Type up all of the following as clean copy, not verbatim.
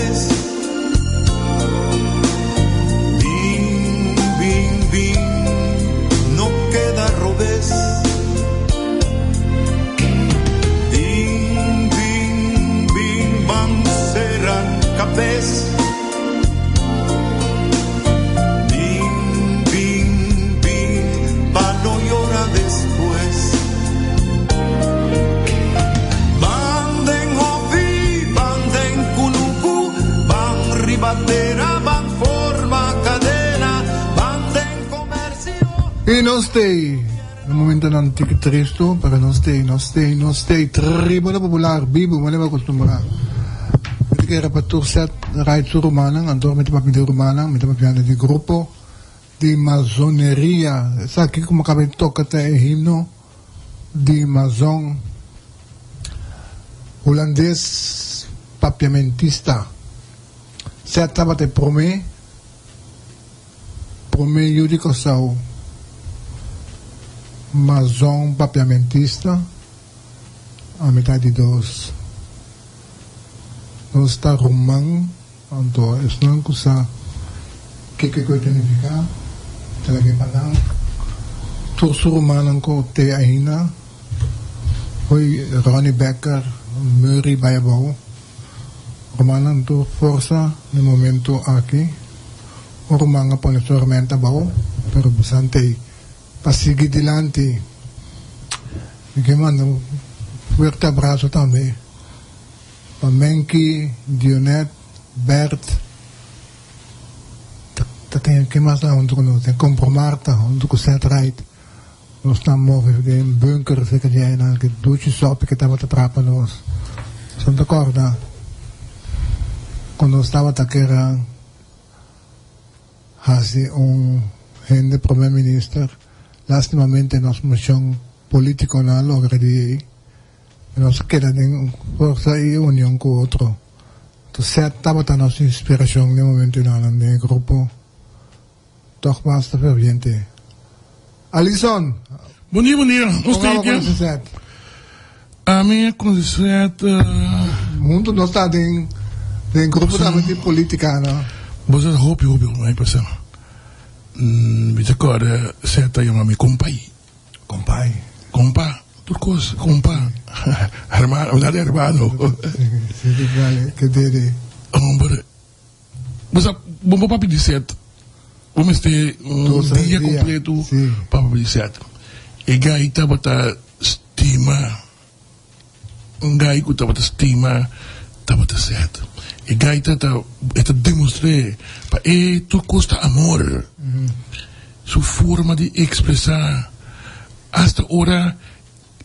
mes. Bin, bin, bin, no keda robes. Bin, bin, bin, ban sera kabes. Bin, bin, bin, pa no yora despues. Ban den hofi, ban den kunuku, ban riba tera, ban forma kadena, ban den komersio. I nos t'ei na momentonan tiki tristu, pero nos t'ei, nos t'ei, nos t'ei Tribuna Popular bibu manera bo acostumbrá. Mi ta kere pa tur sèt rait su rumannan, anto mi ta papia di rumannan, mi ta papiando di grupo di masoneria. Esaki ku mi a kaba di toka ta e himno di mazon hulandes papiamentista. Sèt tabata e promé. Promé yu di Kòrsou, mazon papiamentista, ami ta di dos. Nos ta ruman, anto esnan ku sa kiko ku e ta nifiká, ta lag'é pa nan. Tur su rumannan ku te ainda, hoy Ronnie Becker, Murray bai abou. Rumannan tur forsa na e momento aki. Un ruman a pone su herment abou, pero bisante ei pa sigui dilanti. Mi ke manda un fuerte abraso tambe pa Menky, Dionet, Bert, ta ken ken mas ta huntu ku nos? Den Compro Marta huntu ku Seth Wright. Nos ta move den bunker cerca di einan ke duchi sopi ke tabata traha pa nos. Son ta corda cu nos tabata kera haci un hende prome minister. Lastimamente nos mocion politico no a logra di ei. Nos a keda den forsa y union cu otro. Entonces tabata nos inspiracion den momentonan den e grupo. Toch basta ferviente. Alison! Bon dia, bon dia. Nos Kon aba teken. konosi Seth? Ami a konosi Seth. Huntu nos ta den den grupo tambe di politica, no? Bo sa hopi hopi hopi mai pasa. Mi ta kòrda Seth ta yama mi kompai. Kompai. Kompa, tur kos, kompa. Hermano, mi ta di hermano. Si, si, ke dede. Homber. Bo sa, bo por papia di Seth. Bo mester un dia completo pa papia di Seth. E guy tabata stima, un guy cu tabata stima tabata Seth. E guy ta ta, e ta demostr'é pa e tur cos ta amor. Su forma di expresa, hasta ora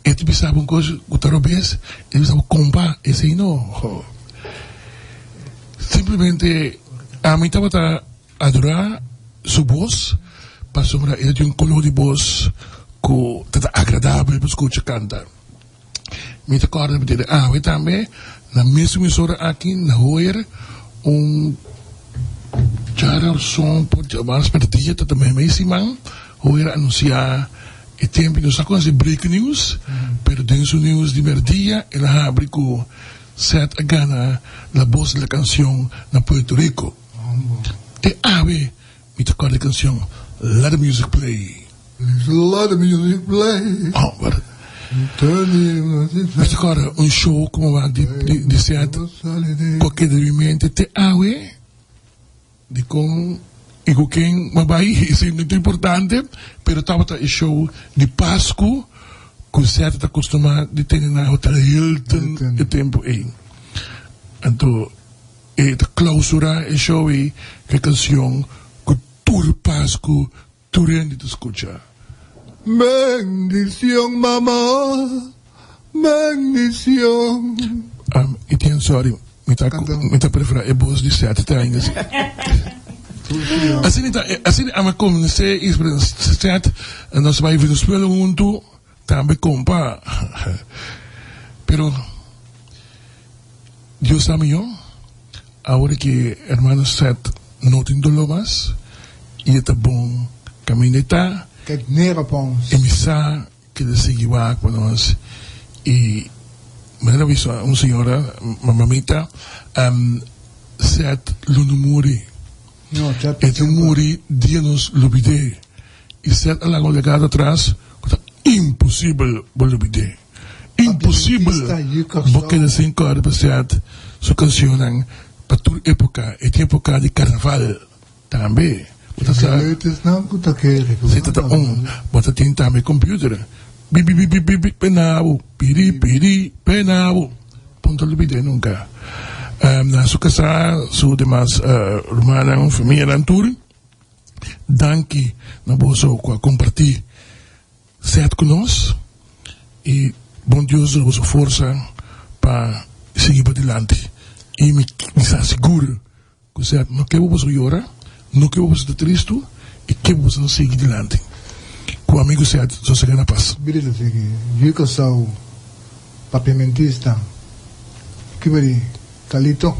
e ta bisa bo un cos cu ta robes, e ta bisa bo compa, esey no. Simplemente ami tabata adora su bos pasobra e ta tin un color di bos cu ta ta agradabel pa scucha canta. Mi ta corda mi tene awe tambe na mesun emisora aki na hoor un djarazon por djamas merdia ta ta meimei siman hoor a anuncia e tempo nos a conoce breaking news pero den su news di merdia el a habri cu Seth a gana La Voz de la Canción na Puerto Rico. Te awe mi ta corda e cancion Let the Music Play. Let the music play. Homber. Mi ta corda un show cu mi wak di di Seth cu a keda den mi mente te awe. Dicon y cu ken mi a bay esey no ta importante, pero tabata e show di Pascu cu Seth ta costuma di tene na Hotel Hilton e tempo ey. Anto e ta clausura e show ey cu e cancion cu tur Pascu tur hende ta scucha. Bendicion mama, bendicion. Etienne sorry, mi ta mi ta prefera e bos di Seth te ainda si. Asina ta, asina ami a conoce y Seth, nos a bay Venezuela hunto, tambe compa, pero Dios sa mijo, awor ki hermano Seth no tin dolor mas y e ta bon caminda e ta. Kijk neer op ons. Y mi sa ke ta sigui wak pa nos y manera mi bisa un señora, mamita. Seth lo no muri. E ta muri dia nos lubid'é. I Seth a laga un legado atras ku ta imposibel bo lubid'é. Imposibel bo keda sin kòrda pa Seth su kansionnan pa tur époka. E tin époka di karnaval tambe. Bo ta sa. Si ta ta un. Bo ta tin tambe computer. Bibibibibibi penabo, piri piri penabo. Punto lubid'é nunka. Na su kasá, su demas rumannan, famianan tur, danki na boso ku a kompartí sèt ku nos i bon Dios duna boso forsa pa sigui padilanti. I mi sa sigur ku sèt no ke pa boso yora, no ke pa boso ta tristu i ke pa boso sigui dilanti. Ku amigu sèt sosegá na pas. Bida ta sigui. Yu Kòrsou. Papiamentista, kiba di Calito?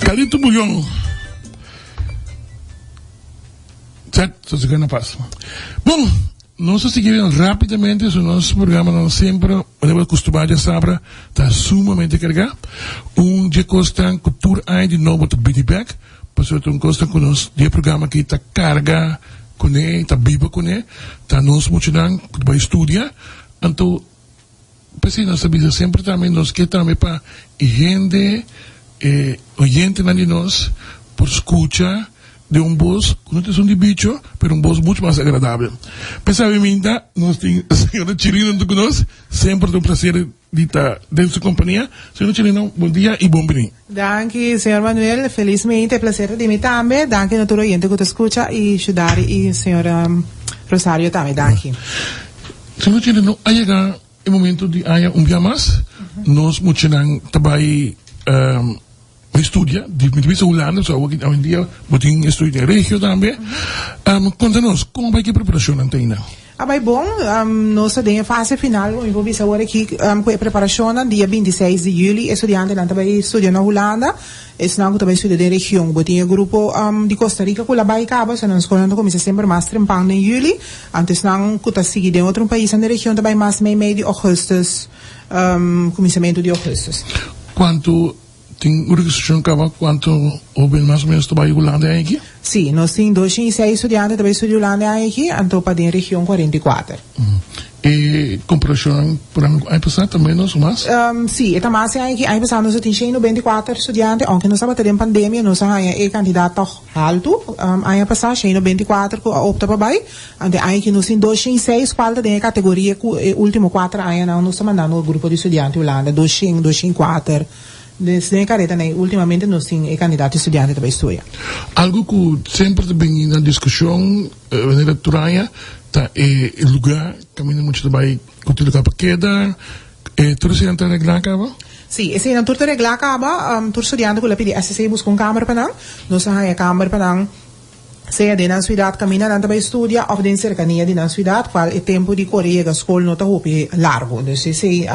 Carlito Bullon. Chat, sosega na paz. Bon, nos a sigui rapidamente, so nos programa nan semper, manera bo acostumá dja sabra, ta sumamente cargá. Un dje cosnan cu tur aña di nobo ta bini bek, pasobra ta un cosnan cu nos di e programa aki ta carga cune, ta biba cune, ta nos muchanan cu ta bay studia, anto P'esei nos ta bisa semper tambe nos ke tambe pa e hende, e oyentenan di nos por skucha den un bos ku no ta esun di bicho, pero un bos mucho mas agradabel. P'esei minta nos tin señora Chirino huntu ku nos, semper ta un placer di ta den su kompania. Señora Chirino, bon dia i bon bini. Danki señor Manuel, felismente e placer ta di mi tambe. Danki na tur oyente ku ta skucha i Shudari i señor Rosario tambe, danki. Señor Chirino, a yega e momento di aña un bia mas, nos muchanan ta bai bai studia, di mi ta bisa Hulanda, so awor awendia bo tin estudio den regio tambe. Konta nos, kon a bai ku e preparashonnan te ainda? A bai bon, nos ta den e fase final, mi por bisa awor aki ku e preparashonnan, dia 26 di juli e studiantenan ta bai studia na Hulanda, esnan ku ta bai studia den region. Bo tin e grupo di Costa Rica ku la bai kaba, so nan skolnan ta kuminsá semper mas trempan den juli. Anto esnan ku ta sigui den otro paisnan den region ta bai mas meimei di ougùstùs, kuminsamentu di ougùstùs. Kuantu tin un registrashon kaba? Kuantu hóben mas o ménos ta bai Hulanda e aña aki? Sí, nos tin 206 studiante ta bai studia Hulanda e aña aki, anto pa den region 44. E komparashonnan por ehempel ku aña pasá ta ménos o mas? Sí, e ta mas e aña aki. Aña pasá nos a tin shen i 94 studiante, ounke nos tabata den pandemia nos a haña e kantidat tòg haltu. Aña pasá shen i 94 ku a opta pa bai, anto e aña aki nos tin 206 kual ta den e kategoria ku e último kuater añanan nos ta mandando e grupo di studiante Hulanda, 200, 204. Dus den e karetanan ei últimamente nos tin e kantidat di studiante ta bai studia. Algu ku semper ta bini na diskushon Manera tur aña ta e luga kaminda mucha ta bai ku tin luga pa keda. E tur eseinan ta reglá kaba? Sí, eseinan tur ta reglá kaba. Tur studiante ku lo pidi SSC buska un kamer pa nan. Nos a haña kamer pa nan sea den nan suidat kaminda nan ta bai studia òf den serkania di nan suidat kual e tempu di kore yega skol no ta hopi largu. Dus esei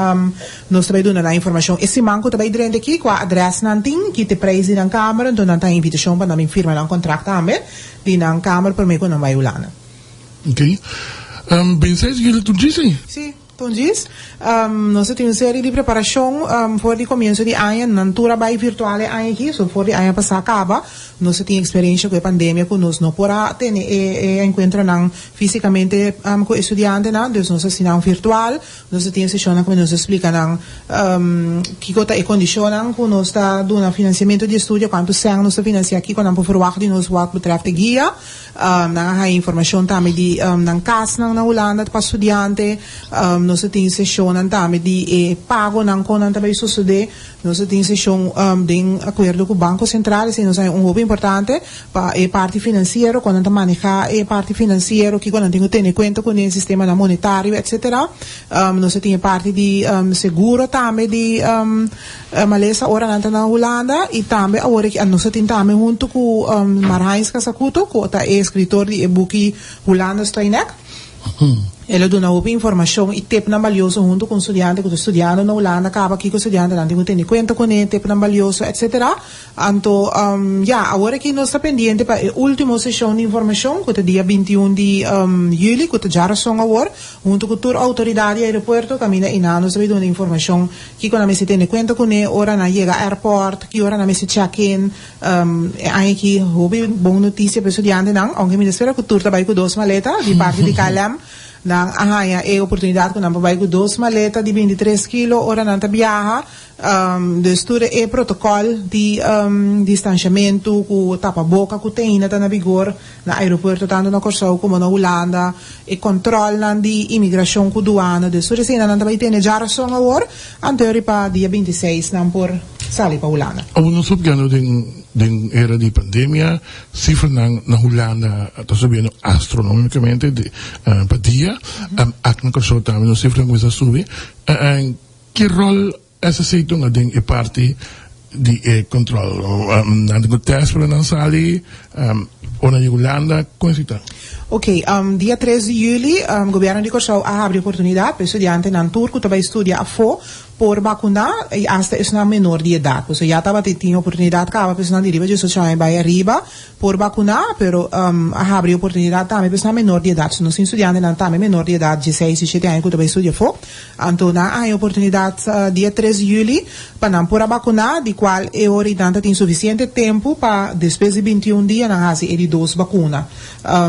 nos ta bai duna nan informashon e siman ku ta bai drenta aki kua adrès nan tin, ki ta e preis di nan kamer, anto nan ta haña invitashon pa nan bin firma nan kontrakt tambe. Di nan kamer promé ku nan bai Hulanda. Ok. Binseis julio tur djis ei? Sí, tur djis. Nos a tin un serie di preparashon for di komienso di aña. Nan tur a bai virtual e aña aki, so for di aña pasá kaba nos a tin eksperensha ku e pandemia ku nos no por a tene e enkuentronan físikamente ku e studiantenan, dus nos a hasi nan virtual. Nos a tin seshonnan ku nos a splika nan kiko ta e kondishonnan ku nos ta duna finansiamentu di estudio, kuantu sèn nos ta finansiá, kiko nan por ferwagt di nos wòt betrèft e guia. Nan a haña informashon tambe di nan kasnan na Hulanda pa studiante. Nos a tin seshonnan tambe di e pagonan kon nan ta bai sosodé. Nos a tin seshon den akuerdo ku Banko Sentral, esei nos haña un hopi importante pa e parti finansiero, kon nan ta manehá e parti finansiero, kiko nan tin ku tene kuenta kuné, sistemanan monetario, etsetera. Nos a tin e parti di seguro tambe di malesa ora nan ta na Hulanda i tambe awor aki nos a tin tambe huntu ku Marhains Kasakuto ku ta e eskritor di e buki Hulanda Stoinek. El a duna hopi informashon i tepnan balioso huntu ku un studiante ku ta studiando na Hulanda kaba kiko studiantenan tin ku tene kuenta kuné, tepnan balioso etsetera. Anto ya, awor aki nos ta pendiente pa e ultimo seshon di informashon ku ta dia 21 di yüli ku ta djarason awor huntu ku tur outoridat di aeropuerto kaminda einan nos ta bai duna informashon kiko nan mester tene kuenta kuné ora nan yega airport, ki ora nan mester check in. E aña aki hopi bon notisia pa e studiantenan, aunke mi ta spera ku tur ta bai ku dos maleta di parti di KLM. Nan a haña e oportunidat ku nan por bai ku dos maleta di 23 kilo ora nan ta biaha. Dus tur e protokòl di distanshamentu ku tapaboka ku te ainda ta na vigor na aeropuerto tantu na Kòrsou komo na Hulanda, e kòntròlnan di imigrashon ku duana, dus tur eseinan nan ta bai tene djarason awor, anto riba dia 26 nan por sali pa Hulanda. Awor nos ta papiando den den era di pandemia, sifranan na Hulanda ta subiendo astronomicamente pa dia, aki na Kòrsou tambe nos sifranan kuminsá subi. Ki ròl SSC tunga den e parti di e control? Nan tin cu test pa nan sali ora di Hulanda? Con esey ta? Ok, dia tres di juli Gobierno di Corsou a habri oportunidad pa e studiantenan tur cu ta bay studia afo por bacuna y hasta esnan menor di edad. Pasobra ya tabata tin oportunidad caba pa esnan di riba diesocho aña bay ariba por bacuna, pero a habri oportunidad tambe pa esnan menor di edad. So nos tin studiantenan tambe menor di edad, dieseis, diesshete aña cu ta bay studia afo. Anto nan a haña oportunidat dia tres di yüli pa nan por a bakuná, di kual e ora i nan ta tin sufisiente tempu pa despues di 21 dia nan hasi e di dos bakuna.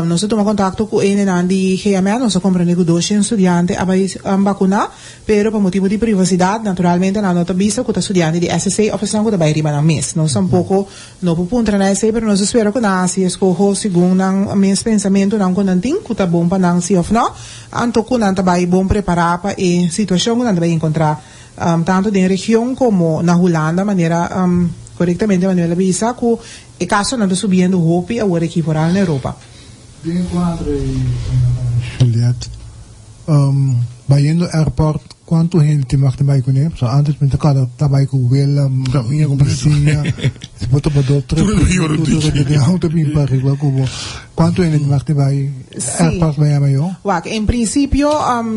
Nos a tuma kontakto ku hendenan di GMN, nos a komprendé ku 200 studiante a bai bakuná, pero pa motibu di privasidat naturalmente nan no ta bisa ku ta studiante di SSC òf esnan ku ta bai riba nan mes. Nos tampoko No por puntra na esei, pero nos ta spera ku nan hasi eskoho segun nan mes pensamentunan ku nan tin, ku ta bon pa nan si òf nò, anto ku nan ta bai bon prepará pa e situashon ku nan ta bai enkontrá tantu den region komo na Hulanda, manera korektamente Manuel a bisa ku e kasonan ta subiendo hopi awor aki foral na Europa. Den e kuadro ei, Juliette, Bayendo airport cuanto hende tin mag di bay cune? Pasobra antes mi ta corda ta bay cu wela, bisiña, si bo ta pa dos tres tur den auto bin pa ariba cu bo. Cuanto hende tin mag di bay airport bay ama yo? Wak, en principio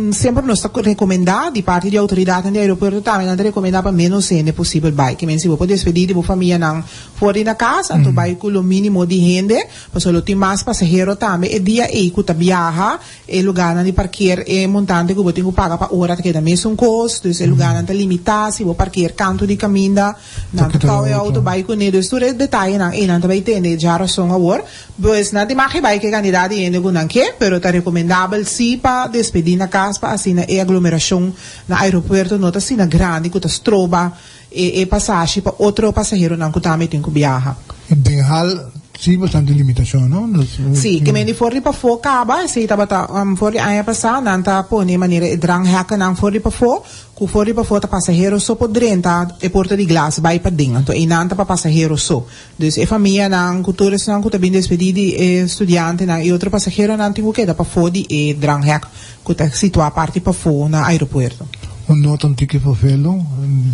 semper nos ta recomenda di parti di autoridadnan di aeropuerto tambe nan ta recomenda pa menos hende posibel bay. Kimen si bo por despedi di bo famianan for di na cas anto bay cu lo minimo di hende pasobra lo tin mas pasahero tambe e dia ey cu ta biaha. E lugánan di parkeer e montante ku bo tin ku paga pa ora ta keda mesun kos, dus e lugánan ta limitá, si bo parkeer kantu di kaminda nan ta kou e outo bai kuné, dus tur e detayenan ei nan ta bai tende djarason awor. Pues nan tin mag. mag bai ku e kandidat di hende ku nan ke, pero ta rekomendabel si pa despedí na kas pa asina e aglomerashon na aeropuerto no ta asina grandi ku ta stroba e e pasashi pa otro pasaheronan ku tambe tin ku biaha. Den hal si bastante limitashon, no? Dus, Sí, ke men di for di pafó kaba, esei tabata for di aña pasá, nan ta pone manera e dranghekkennan for di pafó, ku for di pafó ta pasahero so por drenta e porta di glas bai paden, anto einan ta pa pasahero so. Dus e famianan ku tur esnan ku ta bin despedí di e studiantenan i otro pasaheronan tin ku keda pafó di e dranghek ku ta situá parti pafó na aeropuerto. Un nota un tiki vervelo,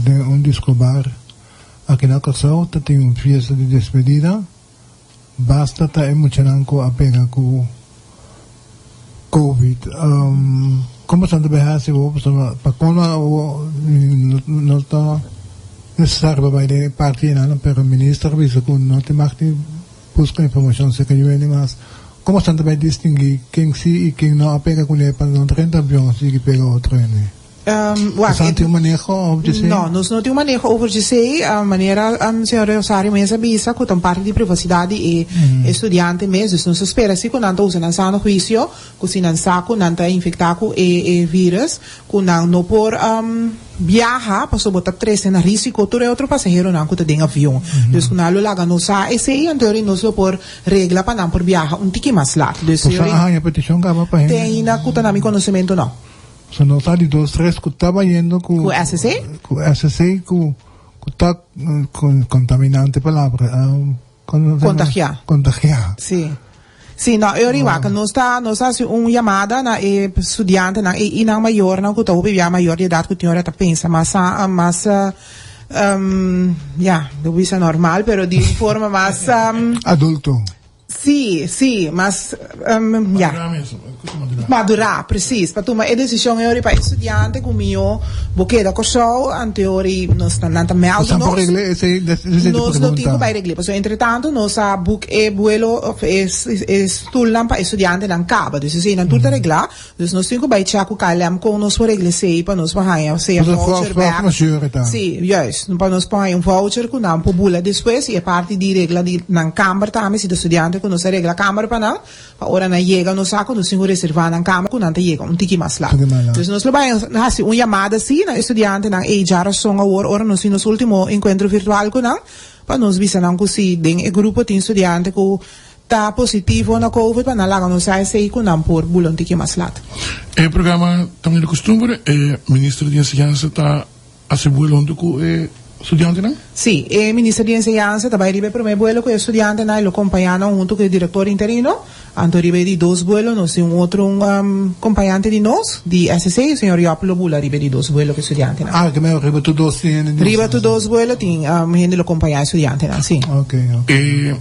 den un discobar aki na Kòrsou ta tin un fiesta di despedida, basta ta e muchanan ku a pega ku Covid. Kon boso ta bai hasi awor? Pasobra pa kon awor no ta nesesario pa bai den e parti einan, pero minister a bisa ku no tin mag di buska informashon serka yuende mas. Kon boso ta bai distingui ken si i ken no a pega kuné pa no drenta avion sigui pega otro hende? Wak, Boso tin un maneho over dje No, nos no tin un maneho over dje esei. Manera señor Rosario mes a bisa ku ta un parti di privasidat di e studiante mes. Dus nos ta spera si ku nan ta usa nan sano huisio, ku si nan sa ku nan ta infektá ku e virus, ku nan no por biaha pasobra bo ta trese na risiko tur e otro pasaheronan ku ta den avion. Dus ku nan lo laga nos sa esei, anto ora nos lo por regla pa nan por biaha un tiki mas lat. Dus Boso a haña petishon kaba pa hende? Te ainda ku ta na mi konosementu no. So nos sa di dos tres ku ta bayendo ku. Ku SC? Ku SC ku ku ta kontaminante palabra. Kontagiá. Kontagiá. Sí. Sí, no, e ora wak, nos ta, nos ta hasi un yamada na e studiantenan i nan mayornan ku ta hopi bia mayor di edat ku tin ora ta pensa mas mas ya, lo bisa normal, pero di un forma mas. Adulto. Sí, sí, mas, ya. Madurá mes, ku ta madurá. Madurá, precies. Pa tuma e desishon e ora pa e studiante ku mihó bo keda Kòrsou, anto e ora nos nan ta mèldu Nos nos. por regl'é esei, esei ta Nos lo tin ku pregunta. bai regl'é, pasobra entretantu nos a book e buelo òf e e stulnan pa e studiantenan kaba. Dus eseinan tur ta reglá. Dus nos tin ku bai chèk ku KLM kon nos por regla esei pa nos por haña sea Pasobra voucher vòlgs bèk. mayor e ta. Sí, juist. Pa nos por haña un voucher ku nan por bula despues i e parti di regla di nan kamber tambe si ta studiante ku nos a regla kamber pa nan, pa ora nan yega nos sa ku nos tin ku reservá nan kamber ku nan ta yega un tiki mas lat. Tiki mas lat. Dus nos lo bai hasi un yamada sí na e studiantenan ei djarason awor ora nos tin nos último enkuentro virtual ku nan pa nos bisa nan ku si den e grupo tin studiante ku Ta positivo na covid pa nan laga nos sa esey cu nan por bula un tiki mas lat. E programa ta manera costumber, e minister di enseñansa ta haci buelo hunto cu e studiantenan? Si, e minister di enseñansa ta bay riba e prome buelo cu e studiantenan y lo compaña nan hunto cu e director interino. Anto riba e di dos buelo nos tin un otro compañante di nos di SSA, señor Job lo bula riba e di dos buelo cu e studiantenan. Ah, ke meo riba tur dos tin hende di. Riba tur dos buelo tin hende lo compaña e studiantenan, si. Ok, ok. E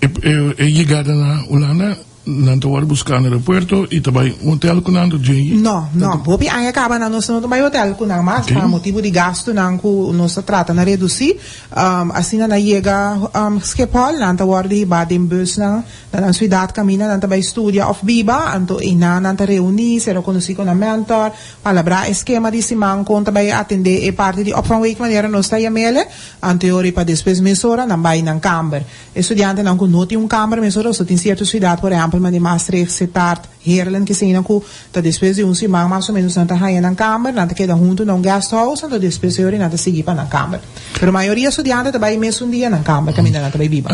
E yegada na Hulanda, nan ta wòrdu buská na aeropuerto i ta bai un hotel ku nan ta djei. No, no. Hopi aña kaba nan nos no ta bai hotel ku nan mas pa motibu di gastunan ku nos ta trata na redusí. Asina nan yega Schiphol, nan ta wòrdu hibá den busnan na nan suidat kaminda nan ta bai studia òf biba. Anto einan nan ta reuní, sera konosí ku nan mentor, palabrá e skema di siman kon ta bai atendé e parti di opvangweek manera nos ta yam'ele. Anto e ora i pa despues mesora nan bai nan kamber. E studiantenan ku no tin un kamber mesora so tin sierto siudat, por ehèmpel manera Maastricht, Sittard, Heerlen, keseinan ku ta despues di un siman mas o ménos nan ta haña nan kamber, nan ta keda huntu na un guesthouse, anto despues e ora nan ta sigui pa nan kamber. Pero mayoria studiante ta bai mesun dia nan kamber kaminda nan ta bai biba.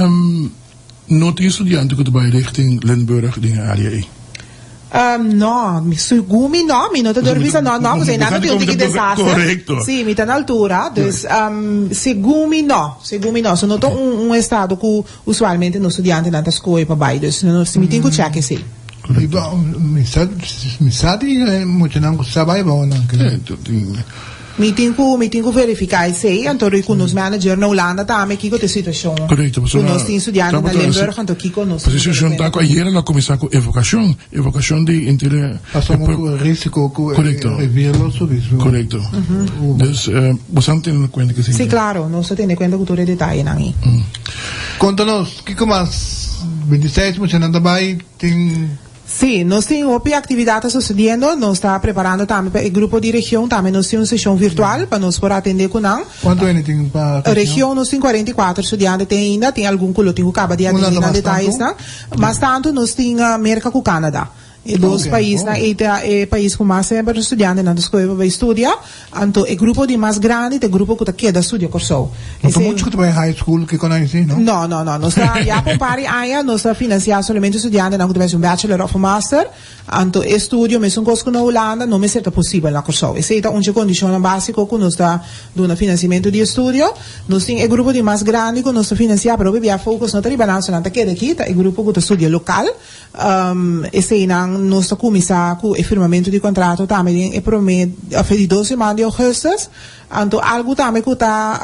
No tin studiante ku ta bai richting Limburg den e área ei? No, segun mi no, mi no ta durf bisa no, no, pasobra einan ta tin un tiki desaster. Korekto. Sí, mi ta na altura, dus segun mi no, segun mi no. So no ta un estado ku usualmente nos studiantenan ta skohe pa bai, dus mi tin ku chèk esei. Mi sa, mi sa di muchanan ku sa bai abou nan. Mi tin ku mi tin ku verifiká esei, anto rui ku nos manager na Hulanda tambe kiko ta e situashon Korekto, ku pasobra nos tin studiante na tabata Limburg, anto kiko nos Pasobra tin ku situashon ta ku ayera lo a kuminsá ku evokashon, evokashon di inter e Pasobra pueblo. ku risiko ku e Korekto. rivier lo subi su. Korekto. Dus boso a tene kuenta ku esei? Sí, klaro, nos ta tene kuenta ku tur e detayenan ei. Konta nos kiko mas 26 muchanan ta bai tin. Sí, nos tin hopi actividad ta sucediendo. Nos ta preparando tambe pa e grupo di region. Tambe nos tin un sesion virtual pa nos por atende cu nan. Cuanto hende tin pa region? Region nos tin 44 studiante te ainda. Tin algun cu lo tin cu caba di atende nan detayesnan. Mas tanto nos tin Merca cu Canada. E dos paisnan ei ta e pais cu mas semper studiantenan ta scoge pa bay studia. Anto e grupo di mas grandi ta e grupo cu ta keda studia Corsou. No ta mucho cu ta bay high school kico nan esi, no? No, no, no. Nos ta ya pa un par di aña nos ta financia solamente studiantenan cu ta bay haci un bachelor of un master. Anto e studio mesun cos cu na Hulanda no mester ta posibel na Corsou. Esey ta un dje condicionnan basico cu nos ta duna financiamento di e studio. Nos tin e grupo di mas grandi cu nos ta financia pero hopi bia focus no ta riba nan so nan ta keda aki ta e grupo cu ta studia local. Eseinan nos ta kuminsá ku e firmamentu di kontrato tambe den e promé òf e di dos siman di ougùstùs. Anto algu tambe ku ta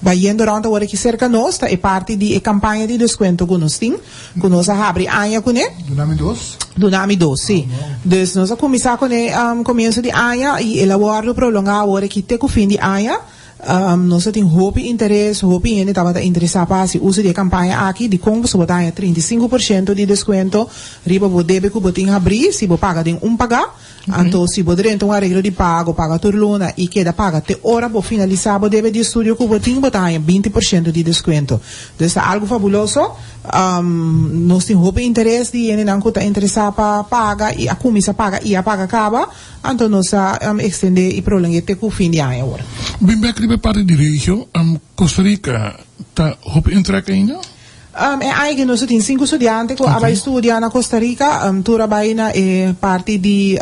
bayendo rònt awor aki serka nos ta e parti di e kampaña di deskuento ku nos tin, ku nos a habri aña kuné. Dunami dos? Dunami dos, sí. Dus nos a kuminsá kuné komienso di aña i el a wòrdu prolongá awor aki te ku fin di aña. Nos a tin hopi interes, hopi hende tabata interesá pa hasi uso di e kampaña aki. Dikon? Pasobra bo ta haña 35% di deskuento riba bo debe ku bo tin habrí si bo paga den un pagá. Anto si bo drenta un areglo di pago, paga tur luna i keda paga te ora bo finalisá bo debe di estudio ku bo tin, bo ta haña 20% di deskuento. Dus ta algu fabuloso. Nos tin hopi interes di hendenan ku ta interesá pa paga i a kuminsá paga i a paga kaba. Anto nos a extende y prolongue te cu fin di aña awor. Bin bek riba e parti di regio, Costa Rica ta hopi en trek ainda? E aña aki nos a tin sinku studiante cu a bay studia na Costa Rica. Tur a bay na e parti di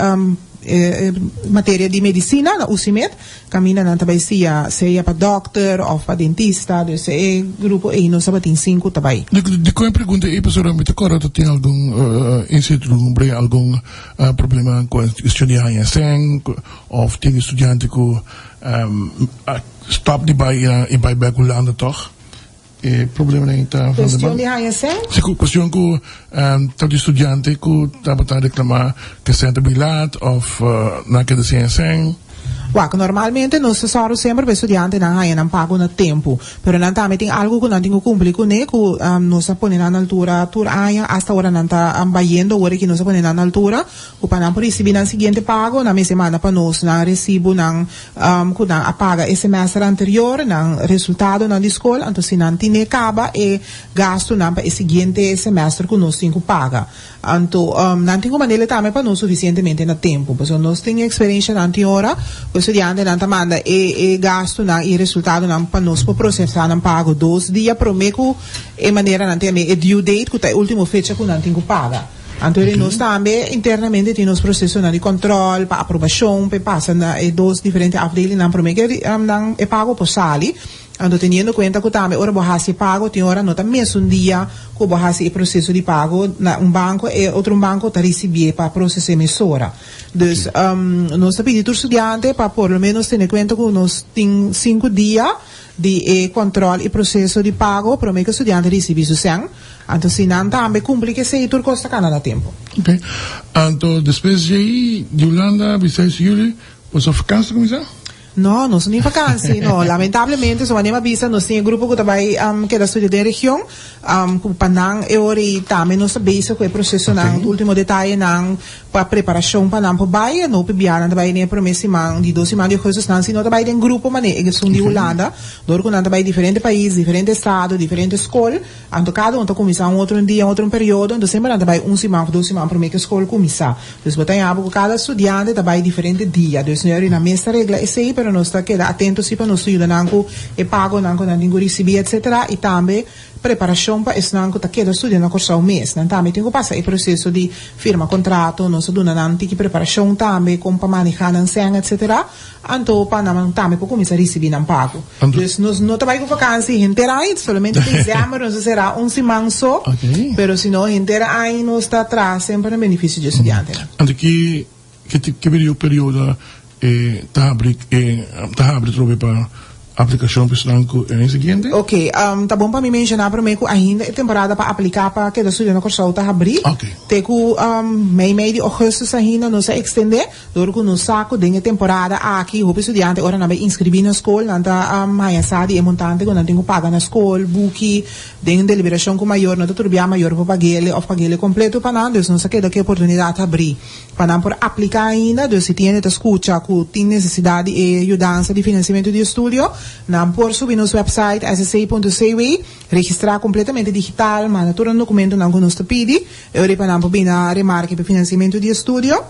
e materia di medicina na UCIMED. Caminda nan ta bay sia sea pa dokter of pa dentista, dus e grupo ey nos tabatin sinku ta bay. Dikon e pregunta ey pasobra mi ta kòrda ta tin algun incertidumbre, algun problema ku kuestion di haña sèn of tin estudiante ku a stòp di bay i bay bèk Hulanda tòg. E problemanan ta van de Cuestion di haña sèn? Si, cuestion cu ta di studiante cu tabata reclama cu e sèn ta bin laat of nan keda sin e sèn. Wak, normalmente nos ta sòru semper pa e studiantenan haña nan pago na tempu. Pero nan tambe tin algu cu nan tin cu cumpli cune cu nos a pone nan na altura tur aña hasta ora nan ta bayendo ora ki nos a pone nan na altura cu pa nan por ricibi nan siguiente pago nan mester manda pa nos nan recibo nan Ku nan a paga e semester anterior, nan resultadonan di skol, anto si nan tine kaba e gastunan pa e siguiente semester ku nos tin ku paga. Anto nan tin ku manera tambe pa nos sufisientemente na tempu, pasobra nos tin eksperenshanan tin ora ku e studiantenan ta manda e e gastunan i e resultadonan pa nos por prosesá nan pago dos dia promé ku e manera nan tin e due date ku ta e ultimo fecha ku nan tin ku paga. Anto di nos tambe internamente tin nos procesonan di control pa aprobacion pa e pasa na e dos diferente afdelingnan prome ke nan e pago por sali. Anto teniendo cuenta cu tambe ora bo haci e pago tin ora no ta mesun dia cu bo haci e proceso di pago na un banco e otro un banco ta ricibié pa proces'é mesora. Dus nos ta pidi tur studiante pa por lo menos tene cuenta cu nos tin sinku dia di e control y proceso di pago prome ke studiante ricibi su cen. Anto si nan tambe cumpli cu esey tur cos ta cana na tempo. Ok. Anto despues djei di Hulanda 26 juli boso vakantie ta cuminsa? No, nos no tin vakantie, no. Lamentablemente, so wanneer mi a bisa nos tin e grupo cu ta bay keda studia den region, cu pa nan e ora ey tambe nos ta bezig cu e procesonan, ultimo detayenan pa preparacion pa nan por bay. No hopi bia nan ta bay den e prome siman, di dos siman di augustus, nan si no ta bay den grupo manera esun di Hulanda, dor cu nan ta bay diferente pais, diferente estado, diferente scol. Anto kada un ta kuminsá un otro un dia, un otro un periodo, anto semper nan ta bai un siman òf dos siman promé ku e skol kuminsá. Dus bo ta haña bo ku kada studiante ta bai diferente dia. Dus nu nan mes ta regla esei, pero nos ta keda atento si pa nos yuda nan ku e pagonan ku nan tin ku risibí etsetera i tambe preparashon pa esnan ku ta keda studia na Kòrsou mes. Nan tambe tin ku pasa e proseso di firma kontrato, nos ta duna nan tiki preparashon tambe kon pa manehá nan sèn etsetera. Anto pa nan tambe por cuminsa ricibi nan pago. Dus nos no ta bay cu vakantie henter aña, solamente december nos ta cera un siman so, pero si no henter aña nos ta traha semper na beneficio di e studiantenan. Anto ki ki periodo ta habri ta habri trobe pa. Aplikashon pa esnan ku e aña siguiente. Ok, ta bon pa mi menshoná promé ku ainda e temporada pa apliká pa keda studia na Kòrsou ta habrí. Te ku mei mei di ògùstùs ainda nos a ekstendé, dor ku nos sa ku den e temporada aki hopi studiante ora nan bai inskribí na skol nan ta haña sa di e montante ku nan tin ku paga na skol, buki, den deliberashon ku mayor no ta tur bia mayor por pag'é òf pag'é kompleto pa nan, dus nos a keda ku e oportunidat habrí. Pa nan por apliká ainda, dus si tin hende ta skucha ku tin nesesidat di e yudansa di finansiamentu di estudio, nan por subi nos wèpsait ssc.cw, registrá kompletamente digital, manda tur nan dokumentonan ku nos ta pidi, e ora ei pa nan por bini na remarke pa e finansiamentu di estudio.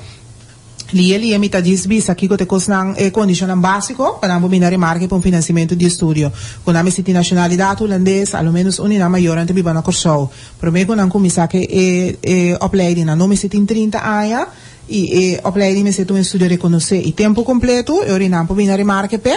Lia lia mi ta djis bisa kiko ta e kosnan, e kondishonnan básiko pa nan por bini na remarke pa un finansiamentu di estudio. Ku nan mester tin nashonalidat hulandes, aloménos un di nan mayornan ta biba na Kòrsou. Promé ku nan kuminsá ku e e opleiding nan no mester tin 30 aña i e opleiding mester ta un estudio rekonosé i tempu kompletu, e ora nan por bini na remarke p'e.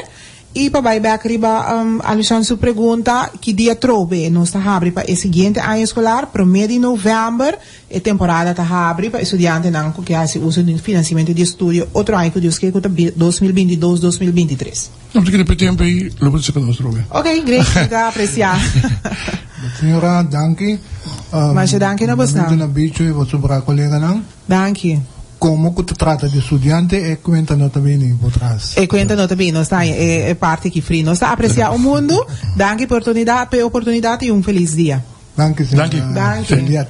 I pa bai bèk riba Alushan su pregunta, ki dia trobe nos ta habri pa e siguiente aña eskolar? Promé di novèmber e temporada ta habri pa e studiantenan ku ke hasi uso di finansiamentu di estudio otro aña ku Dios ke ku ta 2022, 2023. Nos ta kere p'e tempu ei lo por saka nos trobe. Ok, great, mi ta apresiá. Señora, danki. Masha danki na bosnan. Na bicho y bo sobra coleganan. Danki. Como cu ta trata di studiante e cuenta no ta bini bo tras. E cuenta no ta bini, nos ta haña e parti aki free. Nos ta aprecia un mundu. Danki pa e oportunidad y un feliz dia. Danki señora Danki. Juliet.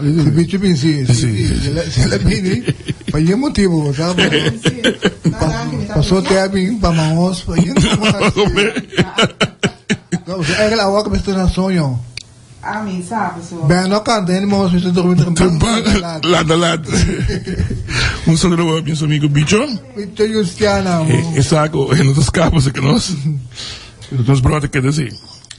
Si bicho bin si, si, si el a bini, pa ye motibo, bo sa, paso te a bin pa mangos, pa ye No, eigenlijk awa que me estoy na soño. Ah, mi sa, paso. Ben no canta, en mos mi dormi trempan. Lata lata. Un saludo a mi amigo Bicho. Bicho Justiana. E saco, e no ta scapa se que nos. Nos brother queda así.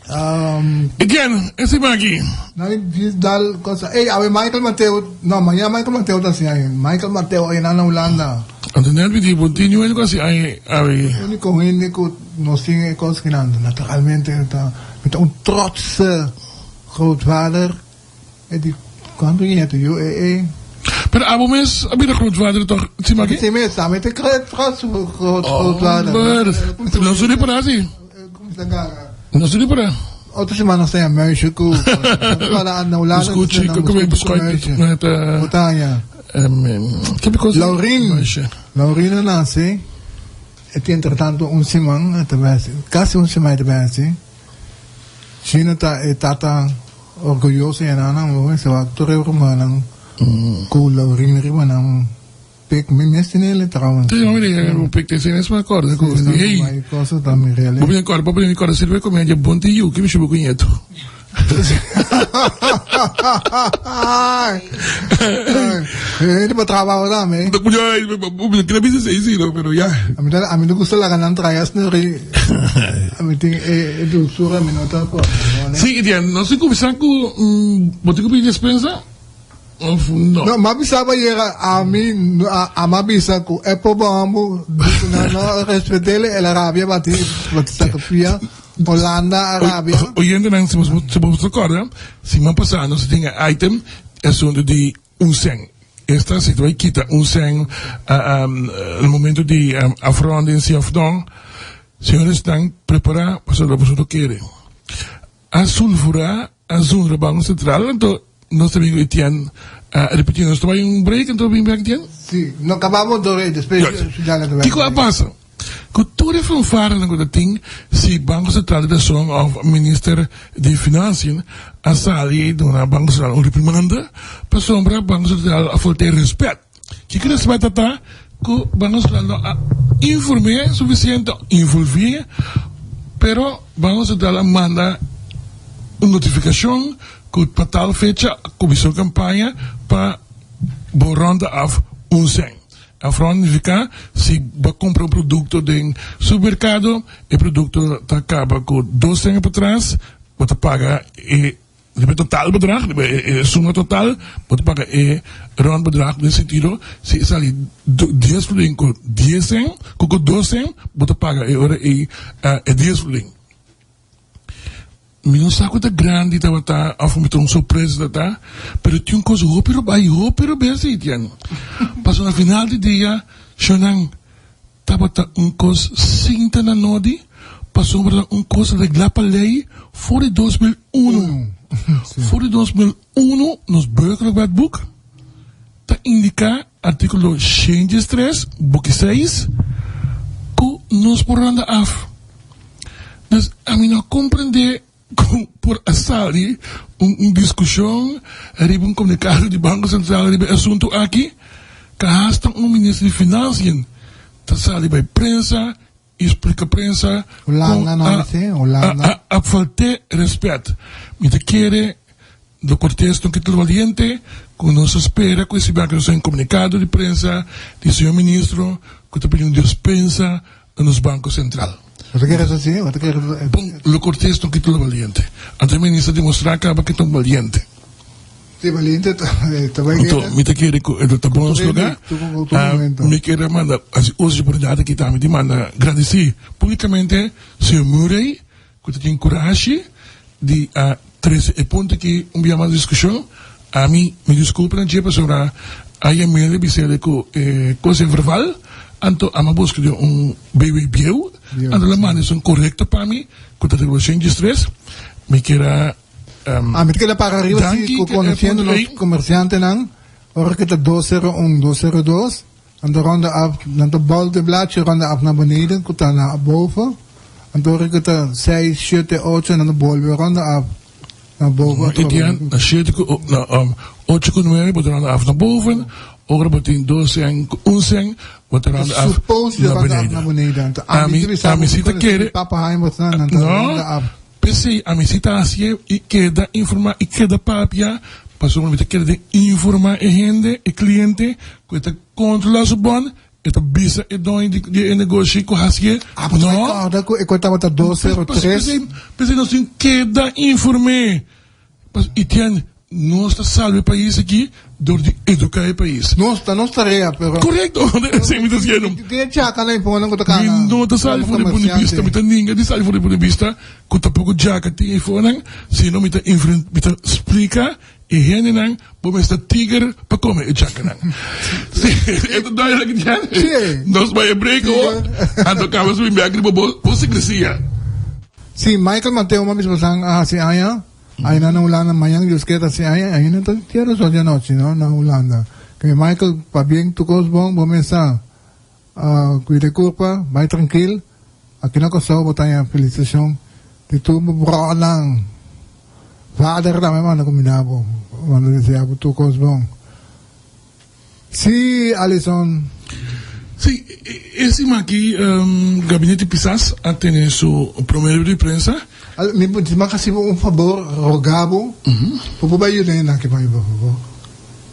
Um, Etienne, e siman aki. Nou, die dal cosa. Hey, awe Michael Mateo, no, mañana Michael Mateo ta así ahí. Michael Mateo ahí na Holanda. Anto net mi di bon tin niun hende ku hasi ahí awe. Único hende ku nos tin e kos kinando. Naturalmente ta mi ta un trotse grootvader. E di kuantu nieto yu e e. Pero abo mes a bira grootvader toch siman aki? Si mes, ami ta trots grootvader. Homber, no su ripará si. No su ripará. Otro siman nos ta haña muisje ku na Hulanda. Biscuchi, ku ku biscuit met Montaña. Ke bikos? Laurin. Laurin a nase. E tin entretanto un siman e ta bai hasi, kasi un siman e ta bai hasi. Chino ta e tata orguyoso di nan, bo mester wak tur e rumannan ku Laurin riba nan pek. Mi mes tin el trouwens. Sí, mi mira un pek te mes me acorda ku hey. Cosa ta mi real. Bo bin acorda, bo bin acorda sirve come je bon ti yu, ki mi shubu ku nieto. Hende pa trabaho tambe. Kila bisa sei si no, pero ya. A mi a mi no gusta laga nan traha snuri. A mi tin e dulzura mi no ta por. Sí, Etienne, nos tin cuminsa cu bo tin cu pidi despensa of no? No, m'a bisa bo ayera, ami a m'a bisa cu e pober homber di cu nan no respetele, el a rabia bati bati saca pia. Holanda, Arabia. Oyentenan, si bo ta kòrda, siman pasá nos a tin e item e asuntu di un sèn. Esta si ta bai kita un sèn na momento di afronding si òf nò. Señores nan prepará pasobra boso no kere. A sulfurá, a zundra Banko Sentral, anto nos ta bin ku Etienne a repetí. Nos ta bai un break anto bin bèk Etienne? Si, no kabamos dor ei, despues Juliana ta bai. Kiko a pasa? Ku tur e fanfaranan ku ta tin, si Banko Sentral di Rason òf Minister di Financiën a sali duna Banko Sentral un reprimanda pasobra Banko Sentral a falta e rèspèt. Kiko rèspèt ta ta? Ku Banko Sentral no a inform'é sufisiente, involvi'é, pero Banko Sentral a manda un notifikashon ku pa tal fecha a kuminsá un kampaña pa bo rònda af un sèn. Afront nifiká si bo a kumpra un produkto den supermerkado, e produkto ta kaba ku dos sèn patras, bo ta paga e riba e total bedrag, riba e suma total, bo ta paga e rònt bedrag den sentido si e sali dies florin ku dies sèn, ku ku dos sèn, bo ta paga e ora ei e dies florin. Mi no sa ku ta grandi tabata òf mi ta un sorpresa tabata, pero tin un kos hopi robá i hopi robes ei Etienne. Pasobra na final di dia, shownan tabata un kos sinta na nodi, pasobra ta un kos reglá pa lei for di 2001. For di 2001 nos Burgerlijk Wetboek ta indiká, artíkulo 103, buki seis, ku nos por randa af. Dus ami no a komprendé kon por a sali un diskushon riba un komunikado di Banko Sentral riba e asuntu aki, ka hasta un minister di Finansien ta sali bai prensa i splika prensa kon a a falt'é rèspèt. Mi ta kere Lo Cortes no kita lo valiente ku nos a spera ku e siman ku nos a un komunikado di prensa di señor ministro ku ta pidi un despensa na nos Banko Sentral. Bo ta kere esaki? Bo ta kere Bon, Lo Cortes no kita lo valiente. Anto e minister a demostrá kaba ku e ta un valiente. Si, valiente ta ta bai Anto mi ta kere ku e lo ta bon nos lugá. Mi kere manda hasi uso di oportunidat aki tambe di manda gradisí públikamente señor Murray Ku ta tin kurashi di a trese e punto aki un bia mas diskushon. Ami mi diskulpa na dje pasobra a yam'el i bis'el ku e kos en verval, anto ami a buska di un BW bieu, anto el a manda esun korekto pa mi ku ta riba shen diestres. Mi kier a Ami ta keda para riba si danki ku ku e konosiendo punto nos ei. komersiantenan ora ku ta 201, 202. Anto ronde af, nan ta bòl de blachi ronde af na beneden ku ta na boven. Anto ora ku ta seis, shete, ocho nan ta bolbe ronde af na boven E atrobe. dia na shete ku na ocho ku nuebe bo ta ronde af na boven, ora bo tin dos sèn ku un sèn bo ta Ta ronde af suppose di na ronde af na beneden. beneden. Anto ami Ami ta bisa ami bo si ku ta konosí kere di Papa Haim boso nan ta no ronde af. P'esei ami si ta hasié i keda informá i keda papia pasobra mi ta kere den informá e hende, e kliente, ku e ta kontrolá su bon, e ta bisa e doño di e negoshi ku hasié. Ah, pasobra No. e kòrda ku e ku tabata 203. P'esei, p'esei nos tin keda inform'é. Pas i tien nos ta salba e pais aki dor di educa e pais. Nos, ta nos tarea, pero. Correcto, esei mi ta siendo. Tin e djaka na infonan ku ta kana. Mi no ta sali for di punto di bista, mi ta ninga di sali for di punto di bista ku tampoko djaka tin infonan, sino mi ta mi ta splika e hendenan bo mester tiger pa kome e djakanan. Si, e ta duidelijk tien? Si. Nos bai e break awor, anto kaba su bin bek riba bo bo secrecia. Si, Michael Mateo mami esposan a hasi aña. Aina na Hulanda mañan Dios kier ta hasi aña aina ta kier so di anochi no na Hulanda. Ke Michael pabien tu kos bon bo mesa cuida e curpa bai trankil aki na Kòrsou bo ta haña felicitacion di tur bo bronan vader tambe manda cuminda bo manda desea bo tur kos bon. Sí, Alison. Sí, e siman aki Gabinete Pisas a tene su prome rueda di prensa. Mi por hasi bo un fabor, roga bo, bo por bai yuda nan aki pa mi, por fabor?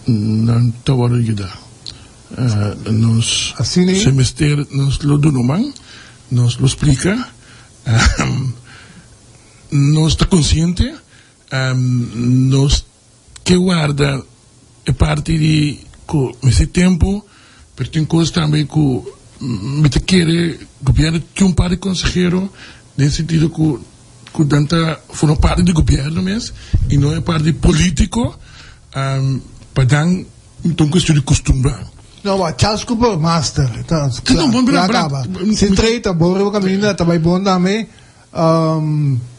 Nan ta wòrdu yuda. Nos si mester nos lo duna un man, nos lo splika. Nos ta konsiente, nos. Ke warda e parti di ku mester tempu, pero tin kos tambe ku mi ta kere gobièrnu tin un par di konsehero den sentido ku ku nan ta forma parti di gobièrnu mes i no e parti polítiko pa nan ta un kuestion di kustumbra. No, ma Charles Cooper master ta kla kaba. Si trei ta bon riba kaminda ta bai bon tambe.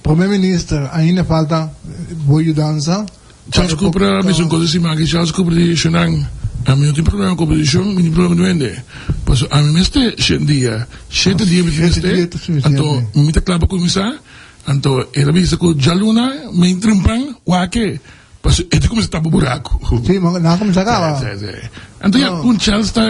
Prome Minister, ainda falta bo yudansa. Charles Cooper a bisa un cosa siman aki, Charles Cooper di Shunan, ami no tin problema cu oposicion, mi tin problema cu duende. Pasobra ami mester shen dia, shete dia mi tin mester, anto mi ta cla pa cuminsa, anto el a bisa cu djaluna mi trempan wak-e. Pasobra e ta kuminsá tapa buraku. Sí, nan a kuminsá kaba. Sí, sí. Anto ya, un Charles ta,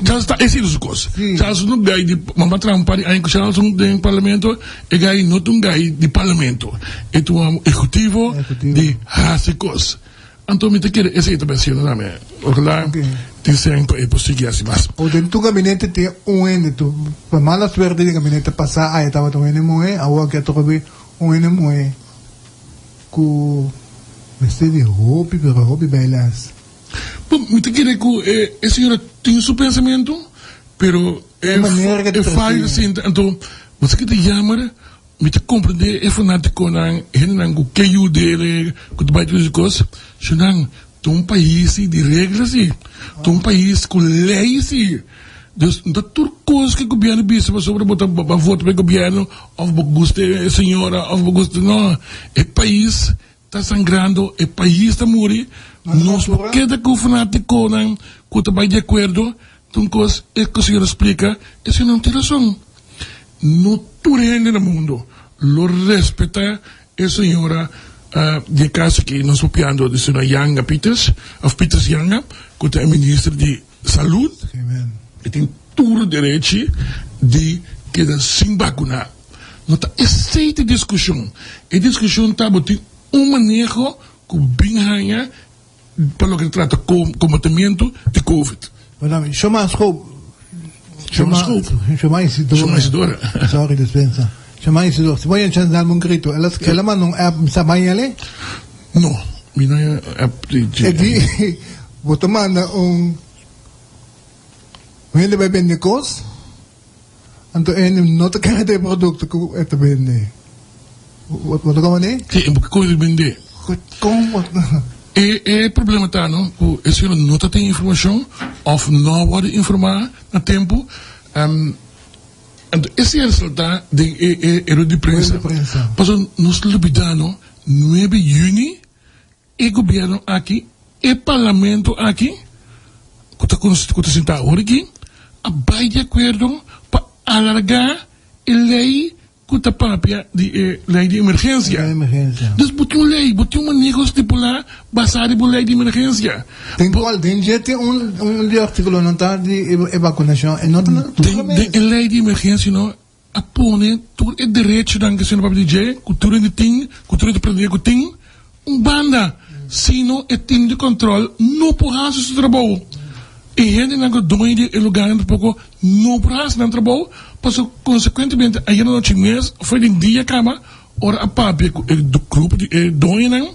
Charles ta esido su kos. Charles no gai di, mama traha un par di aña ku Charles den parlamento, e gai no ta un gai di parlamento. E ta un ehekutivo di hasi kos. Anto mi ta kere esei ta bai hasiendo tambe. Ojalá tin sèn pa e por sigui hasi mas. O den tur gabinete tin un hende tur. Pa mala suerte den gabinete pasá aya tabata un hende muhé, awor aki a trobe un hende muhé. Ku mester di hopi pero hopi bijles. Bon, mi ta kere ku e e señora tin su pensamentu, pero e E manera ke ta e fallo trasí. sinta. Anto, bo sa ke ta yammer? Mi ta komprendé e fanátikonan, hendenan ku ke yud'é, ku ta bai tur esei kos. Shunan, ta un pais si di regla si, ta un pais ku lei si. Dus no ta tur kos ku e gobièrnu bisa pasobra bo ta bo a vota pa e gobièrnu òf bo gusta e señora òf bo gusta, no. E pais ta sangrando, e pais ta muri, nos no keda ku fanátikonan ku ta bai di akuerdo. Ta un kos e ku señora splika, e señora no tin rason. No tur hende na mundo lo respetá e señora di e kaso aki nos papiando di señora Janga Pieters of Pieters Janga ku ta e minister di salud. E tin tur derechi di keda sin bakuná. No ta esei ta e diskushon. E diskushon ta bo tin un maneho ku bin haña Pa loke ta trata kombatimiento di covid. Perdón, Shoma Schoop. Shoma Schoop. Shoma Isidora. Shoma Isidora. Sorry, dispensa. Shoma Isidora. Si bo haña chance dal un grito. El a manda un app, mi sa baña le? No, mi no haña app di dje. E di, bo ta manda un hende bai bende kos, anto e hende no ta kere e produkto ku e ta bende. Bo ta komprende? Si, e bo kos di bende. Kon bo ta. E e problema ta no ku e señora no ta tin informashon òf no a wòrdu informá na tempu. Anto esei a resaltá den e e e rueda di prensa. Pasobra nos lubidá no, nuebe yüni E gobierno aki, e parlamento aki cu ta cu ta sinta awor aki a bay di acuerdo pa alarga e ley cu ta papia di e ley di emergencia. Dus bo tin un ley, bo tin un maneho stipula basa riba un ley di emergencia. Den cual? Den dje tin un un di articulonan ta di e vacunacion e no ta na tur mes. Den e ley di emergencia no A pone tur e derechonan ku señor papia di dje, ku tur hende tin, ku tur hende ta pretendé ku tin, un banda. Sino e tim di kòntròl no por hasi su trabou. E hendenan ku ta doño di e lugarnan tampoko no por hasi nan trabou, pasobra konsekuentemente ayera nochi mes for den dia kaba ora a papia ku e grupo di e doñonan,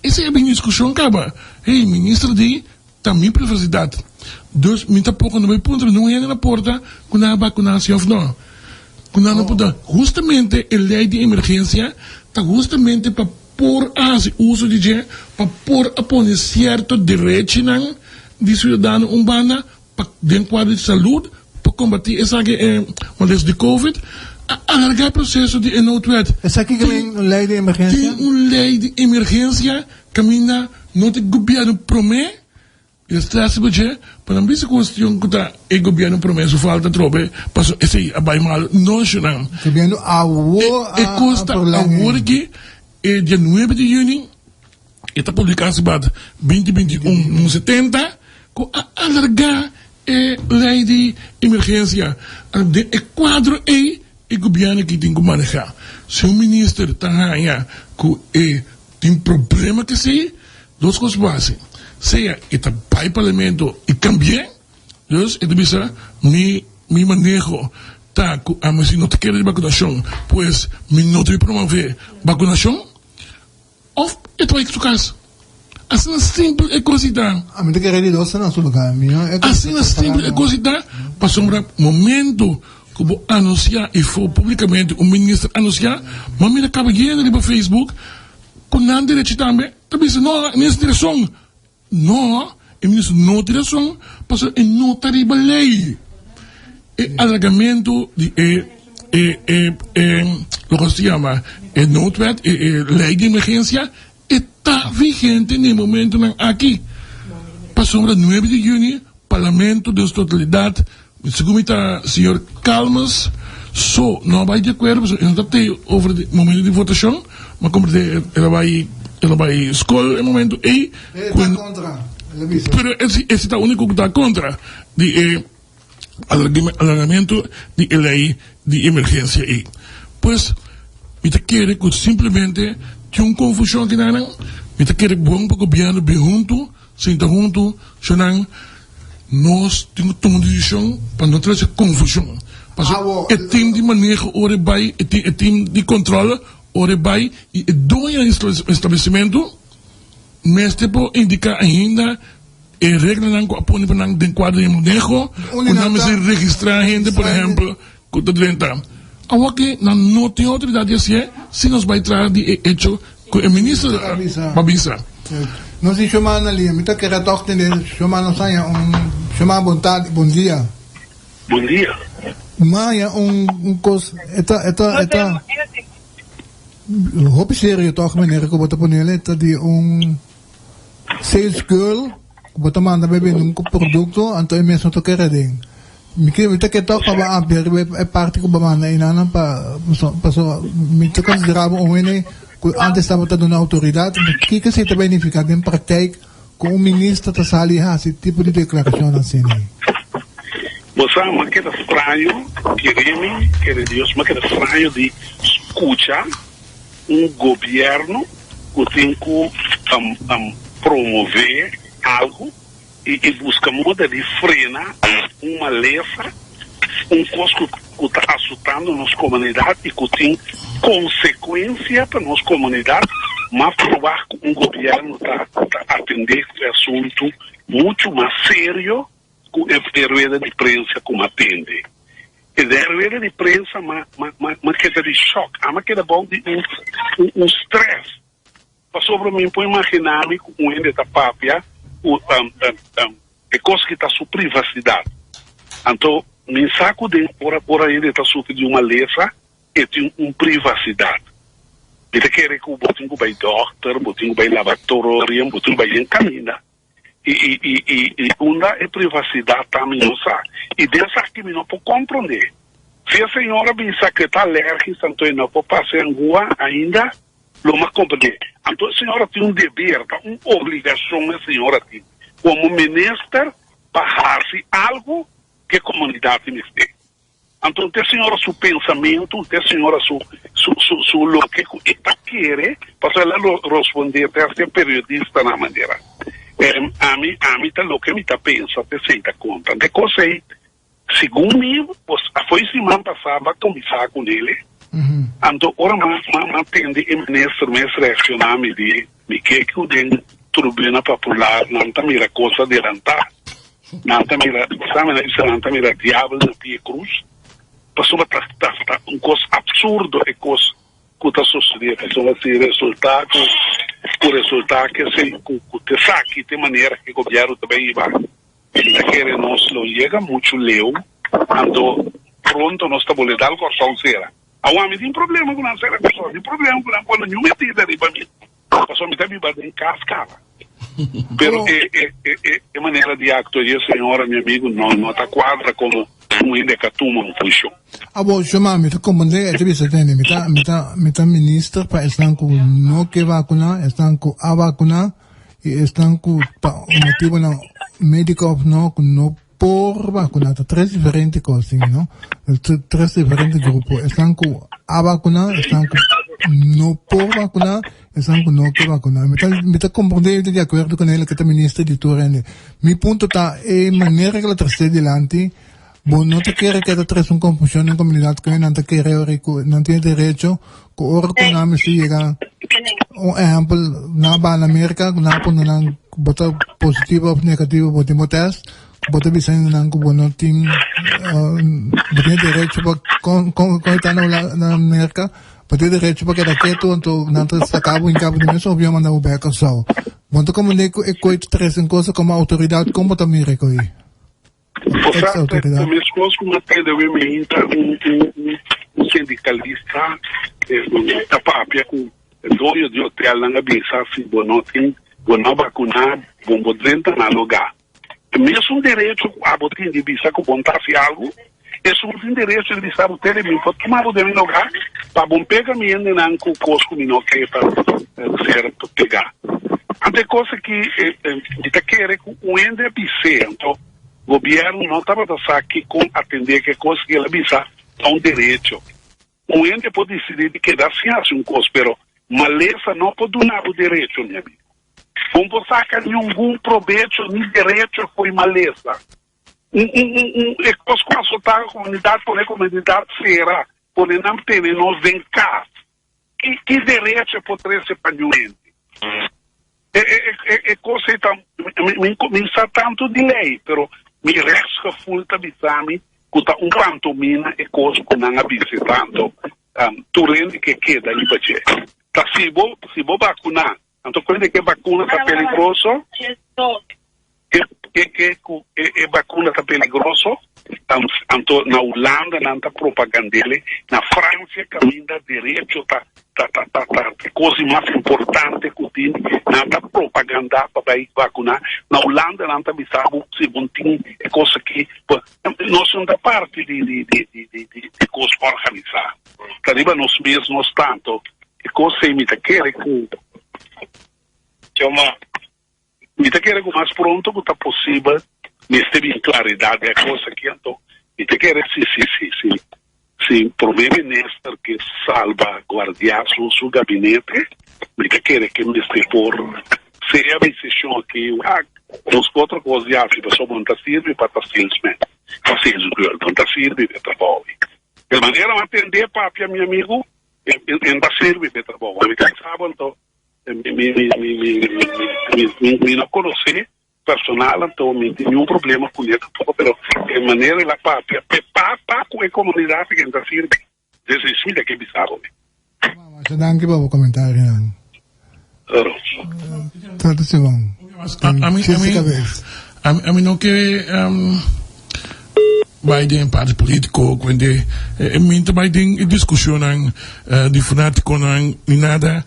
esei a bin diskushon kaba, hey, minister di Ta mi privacidad. Dus mi tampoco no bay puntra nun hende na porta cu nan a vacuna si of no. Cu nan no por da. Hustamente e ley di emergencia ta hustamente pa por a haci uso di dje, pa por a pone cierto derechinan di ciudadano un banda pa den cuadro di salud pa combati esaki e molest di covid, a alarga e proceso di e noodwet. Esaki ke men un ley di emergencia? Tin un ley di emergencia Caminda no ta e gobierno prome y es trece pa dje pa nan bisa cuestion cu ta e gobierno prome su falta atrobe paso esey a bay malo no shunan. Gobierno awor a E cos ta awor aki e dia nuebe di juni e ta publica si bat binti binti un nun setenta cu a alarga e ley di emergencia den e cuadro ey e gobierno aki tin cu maneha si un minister ta haya cu e Tin problema ke si, dos kos por hasi, sea e ta bai parlamento i kambi'é, dus e ta bisa mi mi maneho ta ku ami si no ta kere di bakunashon, pues mi no ta bin promové bakunashon, òf e ta bai su kas. Asina simpel e kos ta. Ami ta kere di dos ta na su lugá. Asina simpel e kos ta, pasobra momento Ku bo anunsiá i for públikamente un minister anunsiá, ma mira kaba yena riba Facebook ku nan derechi tambe ta bisa no, e minister tin rason. No, e minister no tin rason pasobra e no ta riba lei. E alargamentu di e e e e loke nos ta yama e noodwet, e e lei di emergensia, e ta vigente na e momentunan aki. Pasobra nuebe di yüni Parlamento den su totalidat, segun mi ta señor Calmes so no a bai di akuerdo pasobra e no ta tei over di momento di votashon, ma komprende el a bai el a bai skol e momento ei E ta kontra, el a bisa. Pero esi ta uniko ku ta kontra di e alargamentu di e lei di emergensia ei. Pues mi ta kere ku simplemente tin un konfushon akinan, mi ta kere bon pa gobièrnu bin huntu Sinta huntu, shonnan, nos tin ku tuma un desishon pa no trese konfushon. Pasobra e tim di maneho ora e bai, e tim di kòntròl ora e bai i e doño di establesimentu mester por indiká ainda e reglanan ku a pone pa nan den kuadro di maneho ku nan mester registrá hende, por ehèmpel, ku ta drenta. Awor ke nan no tin outoridat di hasié si nos bai traha di e echo ku e minister a bisa. Nos tin shoma na liña. Mi ta kere tòg tende shoma nos haña un shoma bon tardi, bon dia. Bon dia. Mi haña un kos e ta e ta e ta hopi serio tòg manera ku bo ta ponel e ta di un sales girl ku bo ta manda bai bende un produkto anto e mes no ta kere aden. Mi ke mi ta ke tòg pa bo amplia riba e parti ku bo manda einanan pa pasobra mi ta konsiderá bo un hende ku antes tabata duna outoridat. Kiko esei ta benifiká den praktijk ku un minister ta sali hasi tipo di deklarashonnan asina? Bo sa, mi a keda straño, kere mi, kere Dios, mi a keda straño di skucha un gobièrnu ku tin ku promové algu i i buska moda di frena un malesa, un kos ku ku ta asutando nos komunidat i ku tin konsekuensia pa nos komunidat, mas probá ku un gobièrnu ta ta atendé ku e asuntu muchu mas serio ku e e rueda di prensa ku m'atende. E den rueda di prensa m'a m'a m'a keda di shòk, a m'a keda bou di un un strès. Pasobra mi por imaginá mi ku un hende ta papia ku e kos ki ta su privasidat. Anto mi sa ku den ora ora hende ta sufri di un malesa e tin un privasidat. Mi ta kere ku bo tin ku bai dòkter, bo tin ku bai laboratorio, bo tin ku bai den kaminda. I i i i i unda e privasidat ta mi no sa. I den esaki mi no por komprondé. Si e señora bisa ku e ta alèrgis anto e no por pasa e angua ainda. Lo mas comprende. Anto e señora tin un deber, ta un obligacion e señora tin como minister pa haci algo cu e comunidad tin mester. Anto e señora su pensamento, e señora su su su su loke cu e ta kere, pasobra el a rosponde te hasta e periodistanan manera, Ami ami ta loke mi ta pensa, t'esey ta conta. Anto e cos ey Segun mi, pues afo'i siman pasá b'a kuminsá ku nele. Anto ora m'a m'a tende e minister mes reakshoná mi di, Mi ke ku den trubuna popular nan ta mira kos adelantá. Nan ta mira, sa mi nan bisa nan ta mira diabel na pie krus. Pasobra ta ta ta un kos apsurdo e kos ku ta sosodé. Pasobra si resultá ku ku resultá ke si ku ku t'esaki t'e manera ku e gobièrnu ta bai hiba. Mi ta kere nos lo yega muchu leu, anto pronto nos ta bolbe dal Kòrsou sera. Awa mi tin problema ku nan sera Kòrsou, tin problema ku nan pone niun medida riba mi, pasobra mi ta biba den kas kaba. Pero e e e e manera di aktua di e señora, mi amigu, no no ta kuadra komo un hende ka tuma un funshon. Abo, shuma, mi ta komprendé e ta bisa tende, mi ta mi ta mi ta minister pa esnan ku no ke vakuná, esnan ku a vakuná, I esnan ku pa un motibonan médiko òf no ku no por vakuná ta tres diferente kos tin no tres diferente grupo esnan ku a vakuná esnan ku no por vakuná esnan ku no ke vakuná mi ta mi ta komprondé mi ta di akuerdo ku nel ke ta minister di tur hende mi punto ta e manera ku lo trasé dilanti bo no ta kere ke ta trese un konfushon den komunidat ku nan ta kere ora ku nan tin e derecho ku ora ku nan mester yega un ehèmpel nan a baha na Merka ku nan a pone nan bo ta positivo òf negativo bo tin bo tèst bo ta bisa nan ku bo no tin bo tin e derecho pa kon kon kon e ta na Merka bo tin e derecho pa keda ketu anto nan ta saka bo hinka bo den mesun avion manda bo bèk Kòrsou bo no ta komprende ku e koi ta trese un kosa komo outoridat kon bo ta mira e koi? Osea, ta meskos ku mi tende awe mainta un un sindicalista ta papia ku e doño di hotelnan a bisa si bo no tin bo no a bakuna bo bo drenta na lugá. E mesun derecho ku abo tin di bisa ku bo no ta hasi algu, esun tin derecho di bisa bo tende mi por tuma bo den mi lugá pa bo pega mi hendenan ku kos ku mi no ke pa ser pegá. Anto e kos aki mi ta kere ku un hende a bis'é anto. Gobierno no tabata sa kikon atendé ku e kos ku el a bisa ta un derecho. Un hende por disidí di keda sin hasi un kos, pero malesa no por duna bo derecho, mi amigo. Bo no por saka ningun probecho ni derecho fo'i malesa. Un un un un e kos ku asotá e komunidat pone e komunidat sera, pone nan tene nos den kas. Ki ki derecho e por trese pa niun hende? E e e e kos ei ta mi mi mi sa tantu di lei, pero mi rechtsgevoel ta bisa mi. ku ta un pantomina e kos ku nan a bisa tanto tur hende ke keda riba dje. Ta si bo si bo bakuná, anto kuende ke bakuna ta peligroso? Ke ke ke ku e e bakuna ta peligroso? Anto na Hulanda nan ta propagandele, na Francia kaminda derecho ta ta ta ta ta e kos di mas importante ku tin, nan ta propaganda pa bai bakuná. Na Hulanda nan ta bisa bo si bo tin e kos aki, nos no ta parti di di di di di di kos organisá. Ta riba nos mes nos ta. Anto e kos ei mi ta kere ku Mi ta kere ku mas pronto ku ta posibel mester bin klaridat den e kos aki. Anto mi ta kere si si si si si prome minister ke salbaguardiá su su gabinete, mi ta kere ke mester por sea desishon aki wak nos ku otro kos di hasi pasobra bo no ta sirbi pa ta salesman, pa sales girl, bo no ta sirbi pa e trabou ei. Di manera mi a tende papia mi amigu e no ta sirbi pa e trabou. Mi ta sa bo anto Mi mi mi mi mi mi mi no conoce personal anto mi tin niun problema cu ne tampoco pero e manera el a papia pe pa pa cu e comunidad ken ta sirbi desde si mi ta ke bisa bo mi. Masha danki pa bo comentarionan. Tata Simon. Ami Chiste cabes. ami ami no ke bai den parti politico kuende mi ta bai den e discusionnan di fanaticonan ni nada.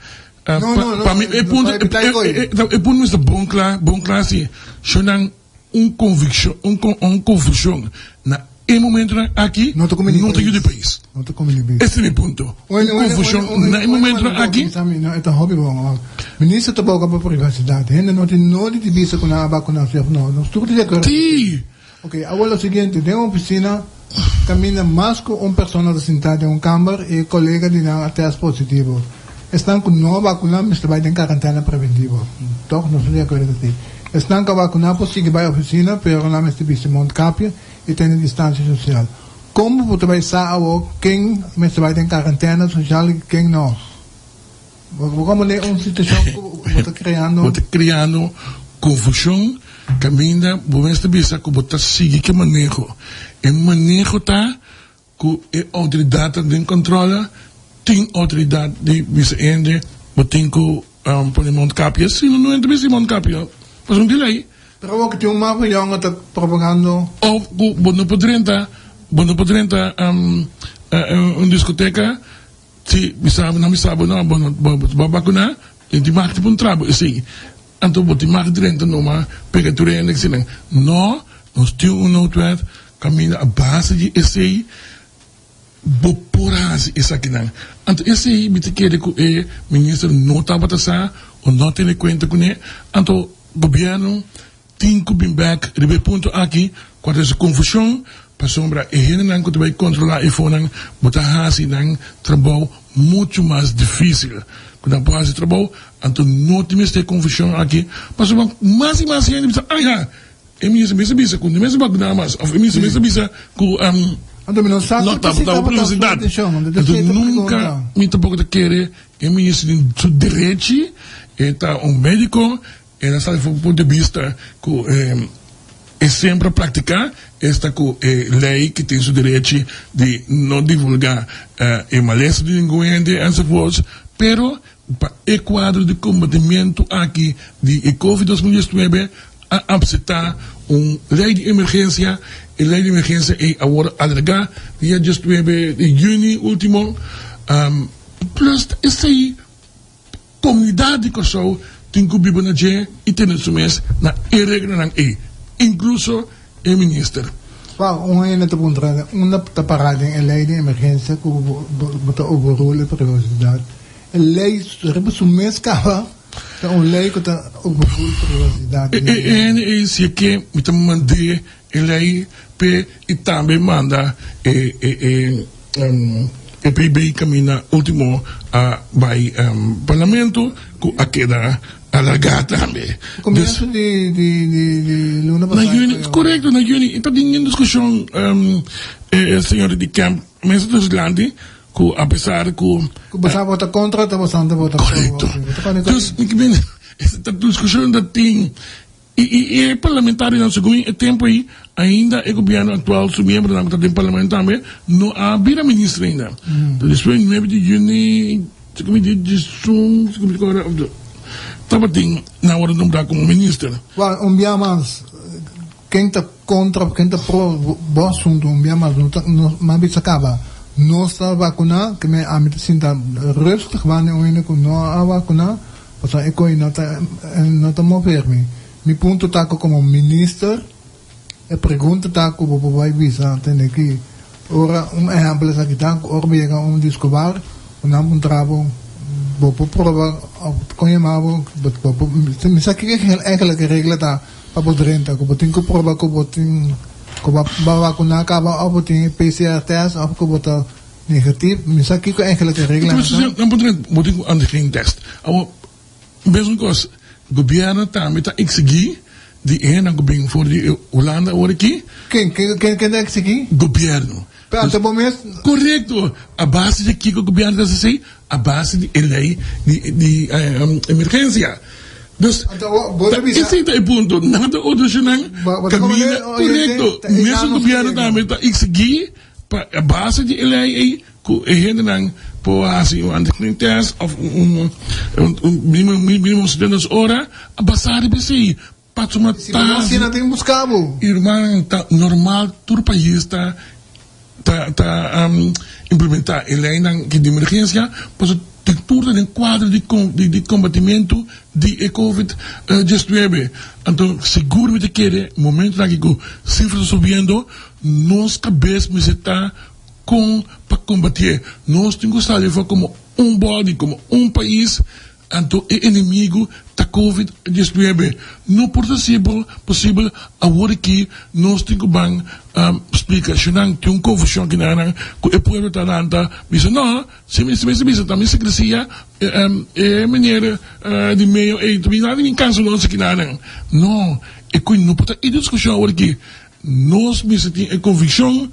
No, no, no, Pa mi e punto e punto mester bon kla bon kla si shonan un conviccion un un confusion na e momentonan aki No ta kumini no ta yuda e pais. No ta kumini pais. Ese ta mi punto. Un confusion na e momentonan aki. No e ta hopi bon. Minister ta boga pa privacidad. Hende no tin nodi di bisa ku nan a bakuna si of no. Nos tur ta di acuerdo. Si. Ok, awor lo siguiente, den un oficina caminda mas cu un persona ta sinta den un camber y e colega di nan a test positivo. Esnan cu no a vacuna mester bay den carantena preventivo. Toch? Nos ta di acuerdo cu esey. Esnan cu a vacuna por sigui bay oficina, pero nan mester bisti mondkapje y tene distancia social. Con bo por ta bay sa awor ken mester bay den carantena social y ken no? Bo como den un situacion cu bo ta creando. Bo ta creando confusion caminda bo mes ta bisa cu bo ta sigui ki maneho. E maneho ta cu e autoridad ta den controla, tin autoridad di bisa hende bo tin cu pone mondkapje, si no no hende ta bisti mondkapje pasobra un delay. Pero awor cu tin un mafia yongo ta propagando. Of cu bo no por drenta, bo no por drenta un discoteca. Si mi sa bo, nan mi sa bo, no, bo no, bo bo bakuná, den tin mag di puntra bo esei. Anto bo tin mag drenta numa pega tur hende eseinan. No, nos tin un noodwet kaminda a base di esei bo por hasi esakinan. Anto esei mi ta kere ku e minister no tabata sa o no tene kuenta kuné. Anto gobièrnu Tin ku bin bek riba e punto aki ku a trese konfushon pasobra e hendenan ku ta bai kontrolá e fonan bo ta hasi nan trabou muchu mas difísil ku nan por hasi trabou anto no tin mester e konfushon aki pasobra mas i mas hende bisa ai ha e minister mester bisa ku no mester bakuná mas òf e minister mester bisa ku Anto mi no sa no ku si tabata tabata su privasidad intenshon anto anto esei ta nunka pregunta. mi tampoko ta kere e minister tin su derechi e ta un médiko. El a sali for punto di bista ku e semper a praktiká, esta ku e lei ki tin su derechi di no divulgá e malesa di ningun hende enzovoorts, pero pa e kuadro di kombatimentu aki di e covid 2019 a apseptá un lei di emergensia, e lei di emergensia ei a wòrdu alargá dia diesnuebe di yüni último, plus esei. Komunidat di Kòrsou tin ku biba na dje i tene su mes na e reglanan ei, inkluso e minister. Wak, un hende ta puntra unda ta pará den e lei di emergensia ku bo ta overrule e privasidat. E lei riba su mes kaba ta un lei ku ta overrule privasidat. E hende ei si e ke mi ta mand'é e lei p'e i tambe manda e e PB caminda ultimo a bay parlamento cu a keda alarga tambe. Comienzo di di di luna pasado. Na juni, corecto na juni y ta tin un discusion e señor di Kemp mester ta dilanti cu a pesar cu. Cu bo sa vota contra ta bastante vota Corecto. Dus mi kimin esta discusion ta tin. I i e parlamentarionan segun e tempu ei ainda e gobièrnu aktual su miembronan ku ta den parlamento tambe no a bira minister ainda. Despues nuebe di yüni segun mi di diesun segun mi kòrda tabatin nan a wòrdu nombrá komo minister. Wèl un bia mas ken ta kontra òf ken ta pro bo asuntu un bia mas no ta no mas bisa kaba nos ta vakuná ke mi ami ta sinta rustig banda un hende ku no a vakuná. Pasobra e koe no ta no ta mover mi. Mi punto ta ku komo minister e pregunta ta ku bo por bai bisa tende ki ora un ehèmpel esaki ta ku ora bo yega un disco bar ku nan puntra bo bo por proba òf kon yama bo bo por mi sa kiko eigenlijk e regla ta pa bo drenta ku bo tin ku proba ku bo tin ku bo a vakuna kaba òf bo tin e PCR test òf ku bo ta Negatief, mi sa kiko eigenlijk e reglanan ta. Nan por drenta, bo tin ku antigen test. Awor, mesun kos, gobierno tambe ta eksigí di e hendenan ku bin for di Hulanda awor aki. Ken, ken, ken ta eksigí? Gobierno. Pero ante bo mes. Korekto! A base di kiko gobierno ta hasi esei? A base di e lei di di emergensia. Dus, esei ta e punto. Nan ta otro shonnan kaminda. Korekto! Mesun gobierno tambe ta eksigí. Pa a base di e lei ei ku e hendenan por hasi un antigen test òf un un minimo 72 ora a basá riba esei pasobra Si bo no hasi nan tin buska bo. Irman ta normal tur pais ta ta ta implementá e leinan di emergensia pasobra tin tur ta den kuadro di di kombatimentu di e covid 19 anto sigur mi ta kere momentonan aki ku sifra ta subiendo Nos kabes mester ta kon pa kombatié. Nos tin ku sali afó komo un body, komo un pais, anto e enemigu ta covid 19. No por ta posibel awor aki nos tin ku ban splika shonnan tin un konfushon aki nan ku e pueblo ta lanta bisa no, si mi mester bisa ta mi sekresia e meneer di meyo ei ta bisa mi kansa nos aki nan. No, e ku no por ta e diskushon awor aki. Nos mester tin e konvikshon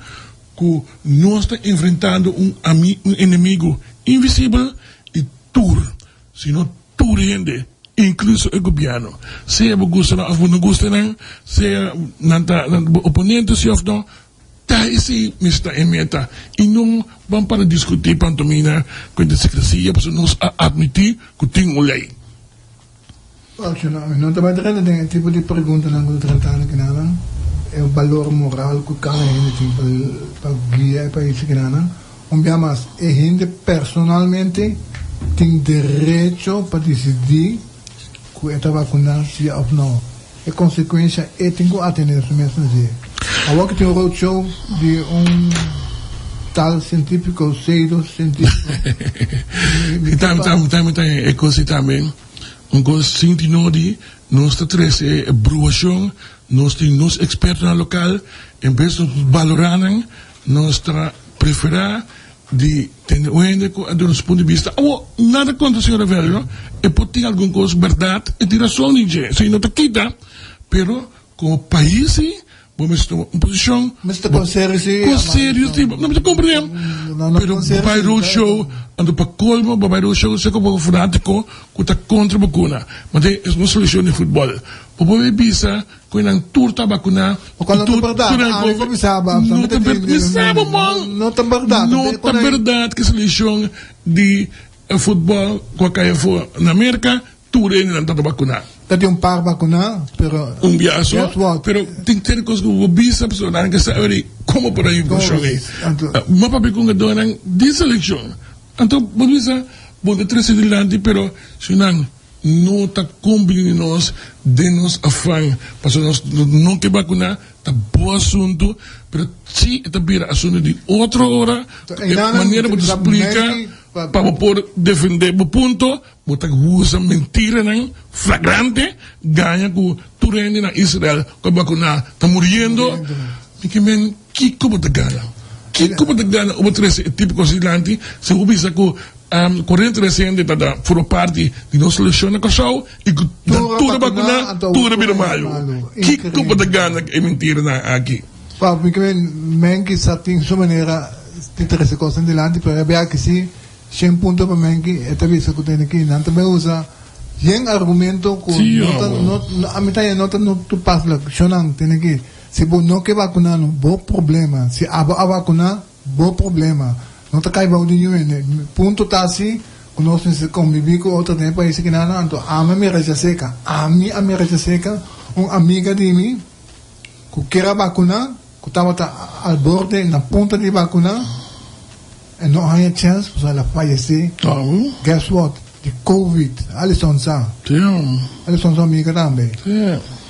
ku nos ta enfrentando un un enemigu invisibel i tur, si no tur hende, inkluso e gobièrnu, sea bo gusta nan òf bo no gusta nan, sea nan ta bo oponente si òf no, ta esei mester ta e meta i no ban para diskutí pantomina ku e sekresia pasobra nos a atmití ku tin un lei. Opcional. No ta bai drenta den e tipo di preguntanan ku ta drenta na kinanan, e balor moral ku kada hende tin pa pa guia e pais di kinanan. Un bia mas, e hende personalmente tin derecho pa disidí ku e ta vakuná si òf no. E konsekuensha e tin ku atener su mes na dje. Awor ki tin un roadshow di un tal sientífiko, pseudo sientífiko, mi ta pa. Tambe ta e kos ei tambe. Un kos sinti no di nos ta trese e bruashon, nos tin nos ekspertonan lokal, en bes nos balorá nan, nos ta preferá di tende un hende ku a duna su punto di bista. Awor, nada kontra señor Ravelli no, e por tin algun kos bèrdat, e tin rason den dje, esei no ta kita, pero komo pais si Bo mester tuma un posicion. Mester con serio si. Con serio si. No mi ta comprende. Pero bo bai road show, anto pa colmo bo bai road show seko bo fanatico cu ta contra bacuna. Ma te es un solucion di futbol. Bo por bay bisa cu nan tur ta bacuna. O cual no ta berdad. Ami por bisa ba. No ta berdad. Mi sa bo man. No ta berdad. No ta berdad cu solucion di futbol cu a cay afo na Merca. Tur hendenan ta ta bakuná. Ta tin un par bakuná, pero. Un biaha so. Guess what? Pero tin sierto kos ku bo bisa pasobra nan ke sa ori komo por a informashon ei. Bo papia ku hungadónan di selekshon. Anto bo bisa bo ta trese dilanti pero si nan no ta kumpli di nos den nos afan pasobra nos no ke bakuná ta bo asuntu pero si e ta bira asuntu di otro ora e manera bo ta splika pa bo por defende bo punto. Bo ta usa mentiranan flagrante, gaña ku tur hende na Israel ku a bakuná ta muriendo. Mi ke men, kiko bo ta gana? Kiko bo ta gana ora bo trese e tipo kos dilanti si bo bisa ku 43 hende ta ta forma parti di nos selekshon na Kòrsou i ku nan tur a bakuná, tur a bira malu? Kiko bo ta gana ku e mentiranan aki? Wak, mi ke men, men kisas tin su manera di trese kosnan dilanti, pero e bia ki si. Shen punto pa Menki, e ta bisa ku tene ki nan ta bai usa. Yen argumento ku no ta no ami ta no ta no toepaselijk. Shonnan tene ki si bo no ke vakuná no bo problema. Si abo a vakuná bo problema. No ta kai bou di niun hende. Punto ta si ku nos mester kombibí ku otro den e pais akinana anto ami a mira djaseka ami a mira djaseka un amiga di mi ku kier a vakuná ku tabata al borde na punta di vakuná e no haña chèns pasobra el a fayesé. Guess what? Di covid. Alison sa. Alison su amiga tambe.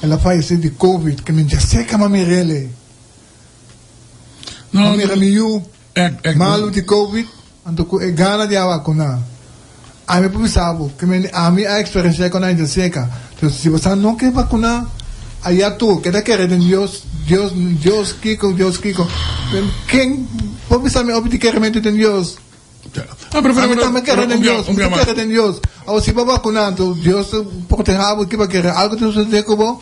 El a fayesé di covid. Ke mi djaseka m'a mir'el. M'a mira mi yu malu di covid anto ku e gana di a vakuná. Ami por bisa bo ke mi ami a eksperensiá ku nan djaseka. Entonces si bo sa no ke vakuná aya tur keda kere den Dios, Dios, Dios kiko, Dios kiko. Ken por bisa mi obi di kerementu den Dios? Ami tambe kere den Dios, mi ta kere den Dios. Awor si bo vakuná anto Dios ta protehá bo, kiba kere algu ta sosodé ku bo?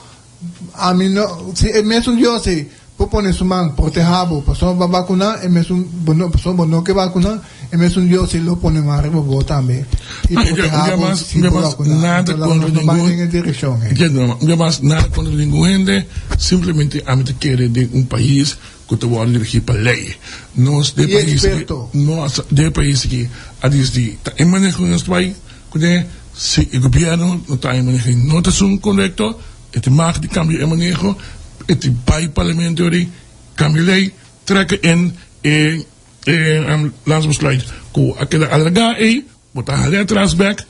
Ami no, si e mesun Dios ei por pone su man protehá bo pasobra bo a bakuná, e mesun, bo no, pasobra bo no ke bakuná, e mesun Dios ei lo pone man riba bo tambe i protehá bo si bo bakuná. Anto laga nos no bai den e direkshon ei. Un mas, nada kontra ningun hende, simplemente ami ta kere den un pais ku ta wòrdu dirigí pa lei. Nos den e pais aki, nos den e pais aki a disidí ta e maneho ku nos ta bai kuné, si e gobièrnu no ta e maneho ei no ta esun korekto, E tin mag di cambia e maneho, e tin bay parlamento ori cambia ley, trekke in e e landsbesluit cu a keda alarga ey, bo ta hala atras bek,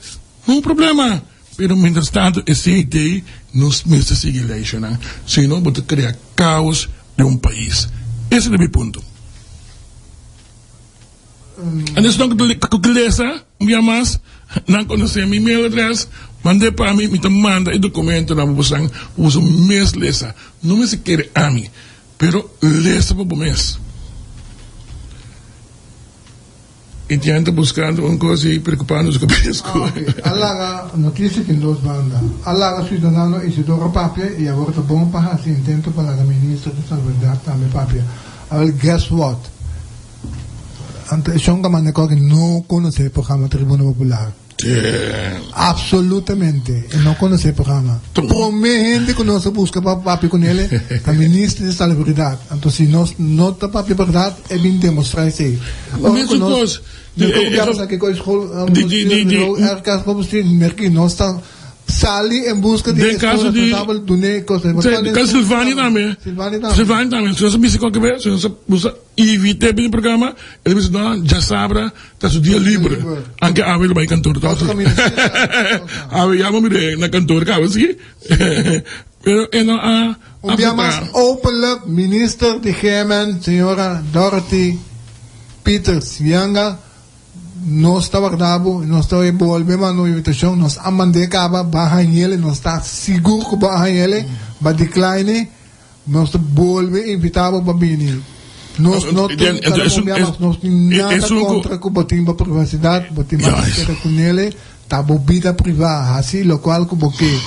no problema, pero mientras tanto esey tey nos mester sigui leynan, sino bo ta crea caos den un pais. Ese ta mi punto. En esnan ku ta lesa un bia mas, nan konosé mi mail adres, mand'é pa mi, mi ta manda e dokumentonan pa bosan, pa boso mes lesa. No mester kere ami, pero lesa pa bo mes. E tian ta buskando un kos i preokupando su kabes ku. A laga notisia tin dos banda. A laga siudadano Isidoro papia i awor ta bon pa hasi intento pa laga minister di Salubridad tambe papia. Awel guess what? Anto e shon Camanda Koki no conoce e programa Tribuna Popular. Absolutamente e no conoce e programa. Prome hende cu nos a busca pa papia cu nele ta minister di Salubridad. Anto si nos no ta papia berdad e bin demostra esey. Ora cu nos nos ta Sali en buska di Den esun kaso di responsabel dun'é kos. Sí, den kaso Silvania tambe. Silvania tambe. Silvania tambe. Si nos a bisa cualkier bes, si nos a usa invit'é bini programa, el a bisa no, djasabra ta su dia libre. Anke awe lo bai kantoor Otro toch. kaminda sí, sa. Awe ya bo mir'é na kantoor kaba sí. Pero e no a Un bia mas aceptá. openlijk minister di GMN, señora Dorothy Pieters Janga, Nos ta warda bo, nos ta bolbe manda un invitacion, nos a mand'é caba, ba hañ'el, nos ta sigur cu bo a hañ'el, ba decline, nos ta bolbe invita bo pa bini. Nos no tin, cada un bia mas, nos tin nada contra cu bo tin bo privacidad, bo tin mas kere cu nele, ta bo bida priva, haci locual cu bo ke.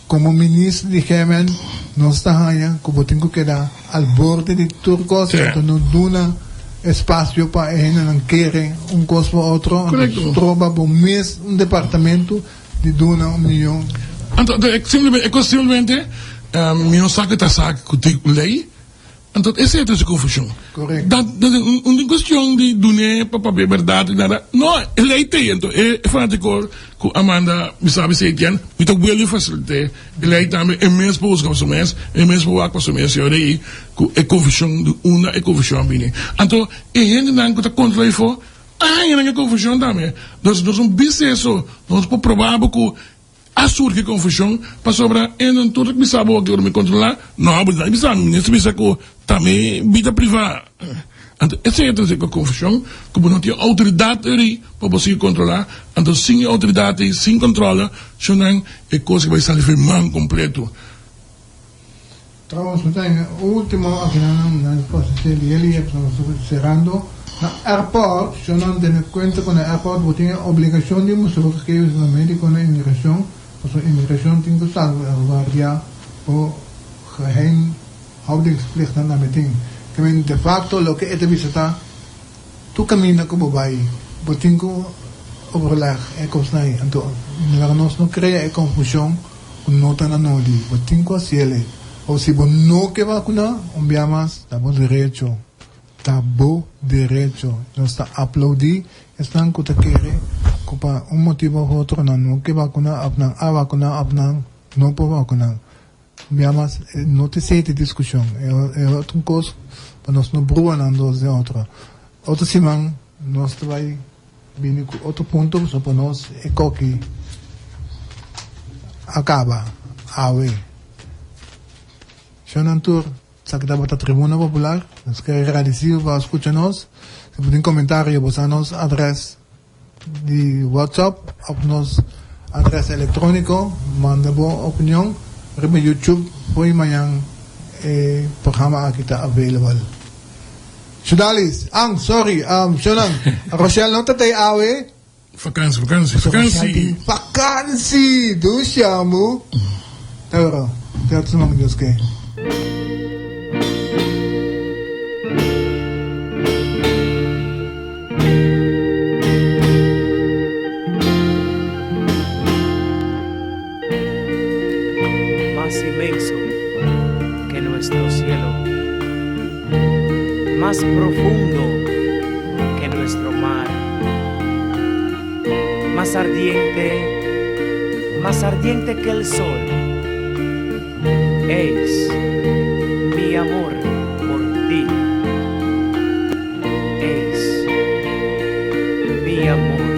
Como minister di GMN, nos ta haña cu bo tin cu keda al borde di tur cos, anto no duna espacio pa e hendenan kere un cos pa otro, anto stroba bo mes un departamento di duna un miyon. Anto, e cos simplemente mi no sa cu ta sa cu tin ley. Anto esei ta su confusion. Correcto. Dat dat un un cuestion di dun'é pa papia berdad y nada. No, e ley t'ei. Anto e fanatico cu a manda mi sabi esei ken, mi ta wili facilit'é e ley tambe. E mes por busca pa su mes, e mes por wak pa su mes y ora ei cu e confusion di unda e confusion a bini. Anto e hendenan cu ta controla afo a haña nan e confusion tambe. Nos nos no bisa eso, nos por proba bo cu A surgi confusion pasobra e nan tur ta bisa bo aki ora mi controla, no bo ta bisa mi, minister bisa cu ta mi bida priva. Anto esey a trece cu confusion cu bo no tin autoridad eri pa bo sigui controla, anto sin e autoridad ey, sin controla, shonan e cos a bay sali for e man completo. Trouwens, mi ta e ultimo akinan na prosesé di heli e nos ta serando na airport, si nan tene kuenta ku na airport bo tin e obligashon di mustra bo gegevens na mediko na imigrashon, pasobra imigrashon tin ku salvaguardiá bo geheimhoudingsplichtnan tambe tin. Ke men de facto loke e ta bisa ta tur kaminda ku bo bai bo tin ku. overleg e kosnan ei. Anto laga nos no krea e konfushon ku no ta na nodi. Bo tin ku hasiel ei. O si bo no ke vakuná, un bia mas ta bo derecho. Ta bo derecho. Nos ta aplaudí esnan ku ta kere ku pa un motibu òf otro nan no ke vakuná òf nan a vakuná òf nan no por vakuná. Un bia mas no ta esei ta e diskushon. E otro kos pa nos no brua nan dos den otro. Otro siman nos ta bai bini ku otro punto pasobra pa nos e koki a kaba awe. Shonnan tur. Esaki tabata Tribuna Popular. Nos ke gradisi bo pa skucha nos. Si bo tin komentario bo sa nos adres di WhatsApp òf nos adres elektróniko. Manda bo opinion riba YouTube for i mañan e programa aki ta available. Shudalis, ang, sorry, Shonan, Rochelle no ta tei awe. Vakansi, vakansi, vakansi. Vakansi! Dushi amo. Ta ora, te otro siman ku Dios ke. Mas inmenso que nuestro cielo, Mas profundo que nuestro mar, Mas ardiente, mas ardiente que el sol, Es mi amor por ti. Es mi amor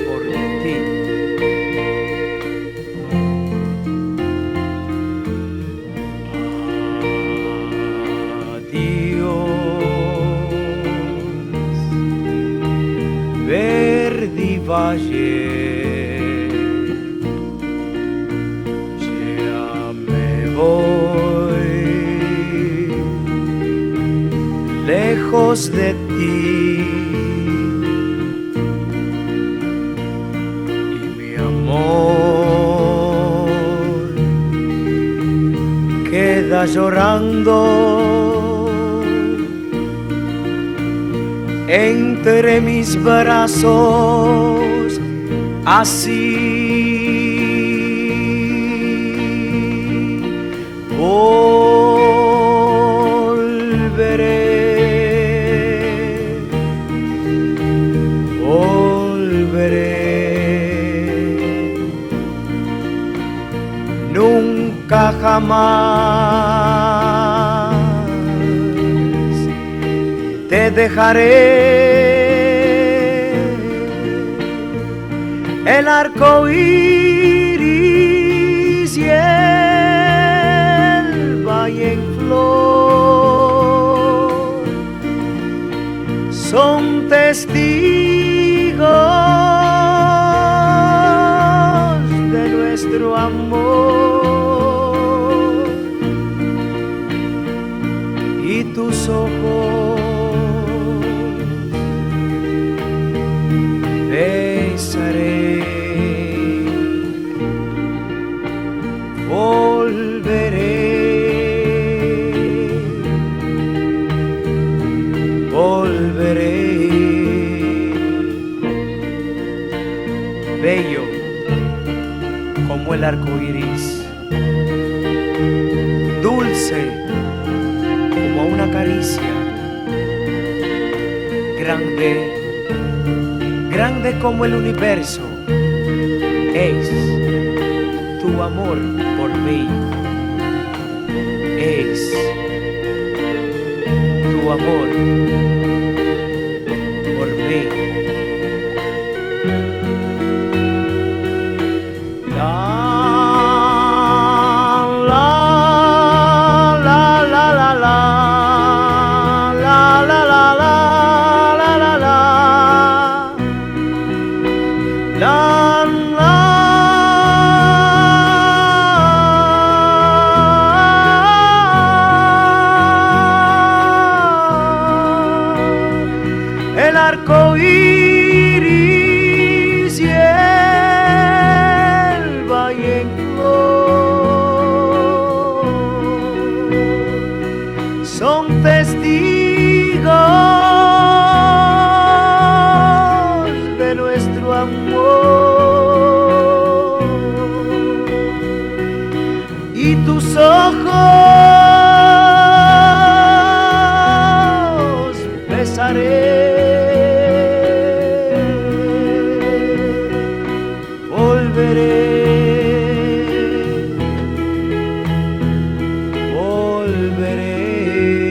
por ti. Adiós, verde valle. Ya me voy lejos de ti y mi amor queda llorando entre mis brazos así. Volveré, volveré. Nunca jamás te dejaré. El arco iris y el valle en flor son testigos de nuestro amor y tus ojos besaré. Volveré, volveré. Bello como el arco iris, dulce como una caricia, grande, grande como el universo, es tu amor por mí. Es tu amor por mí. La, la, la, la, la, la, la, la, la, la, la, la, la. La, la. El arco iris y el valle en flor son testigos Volveré.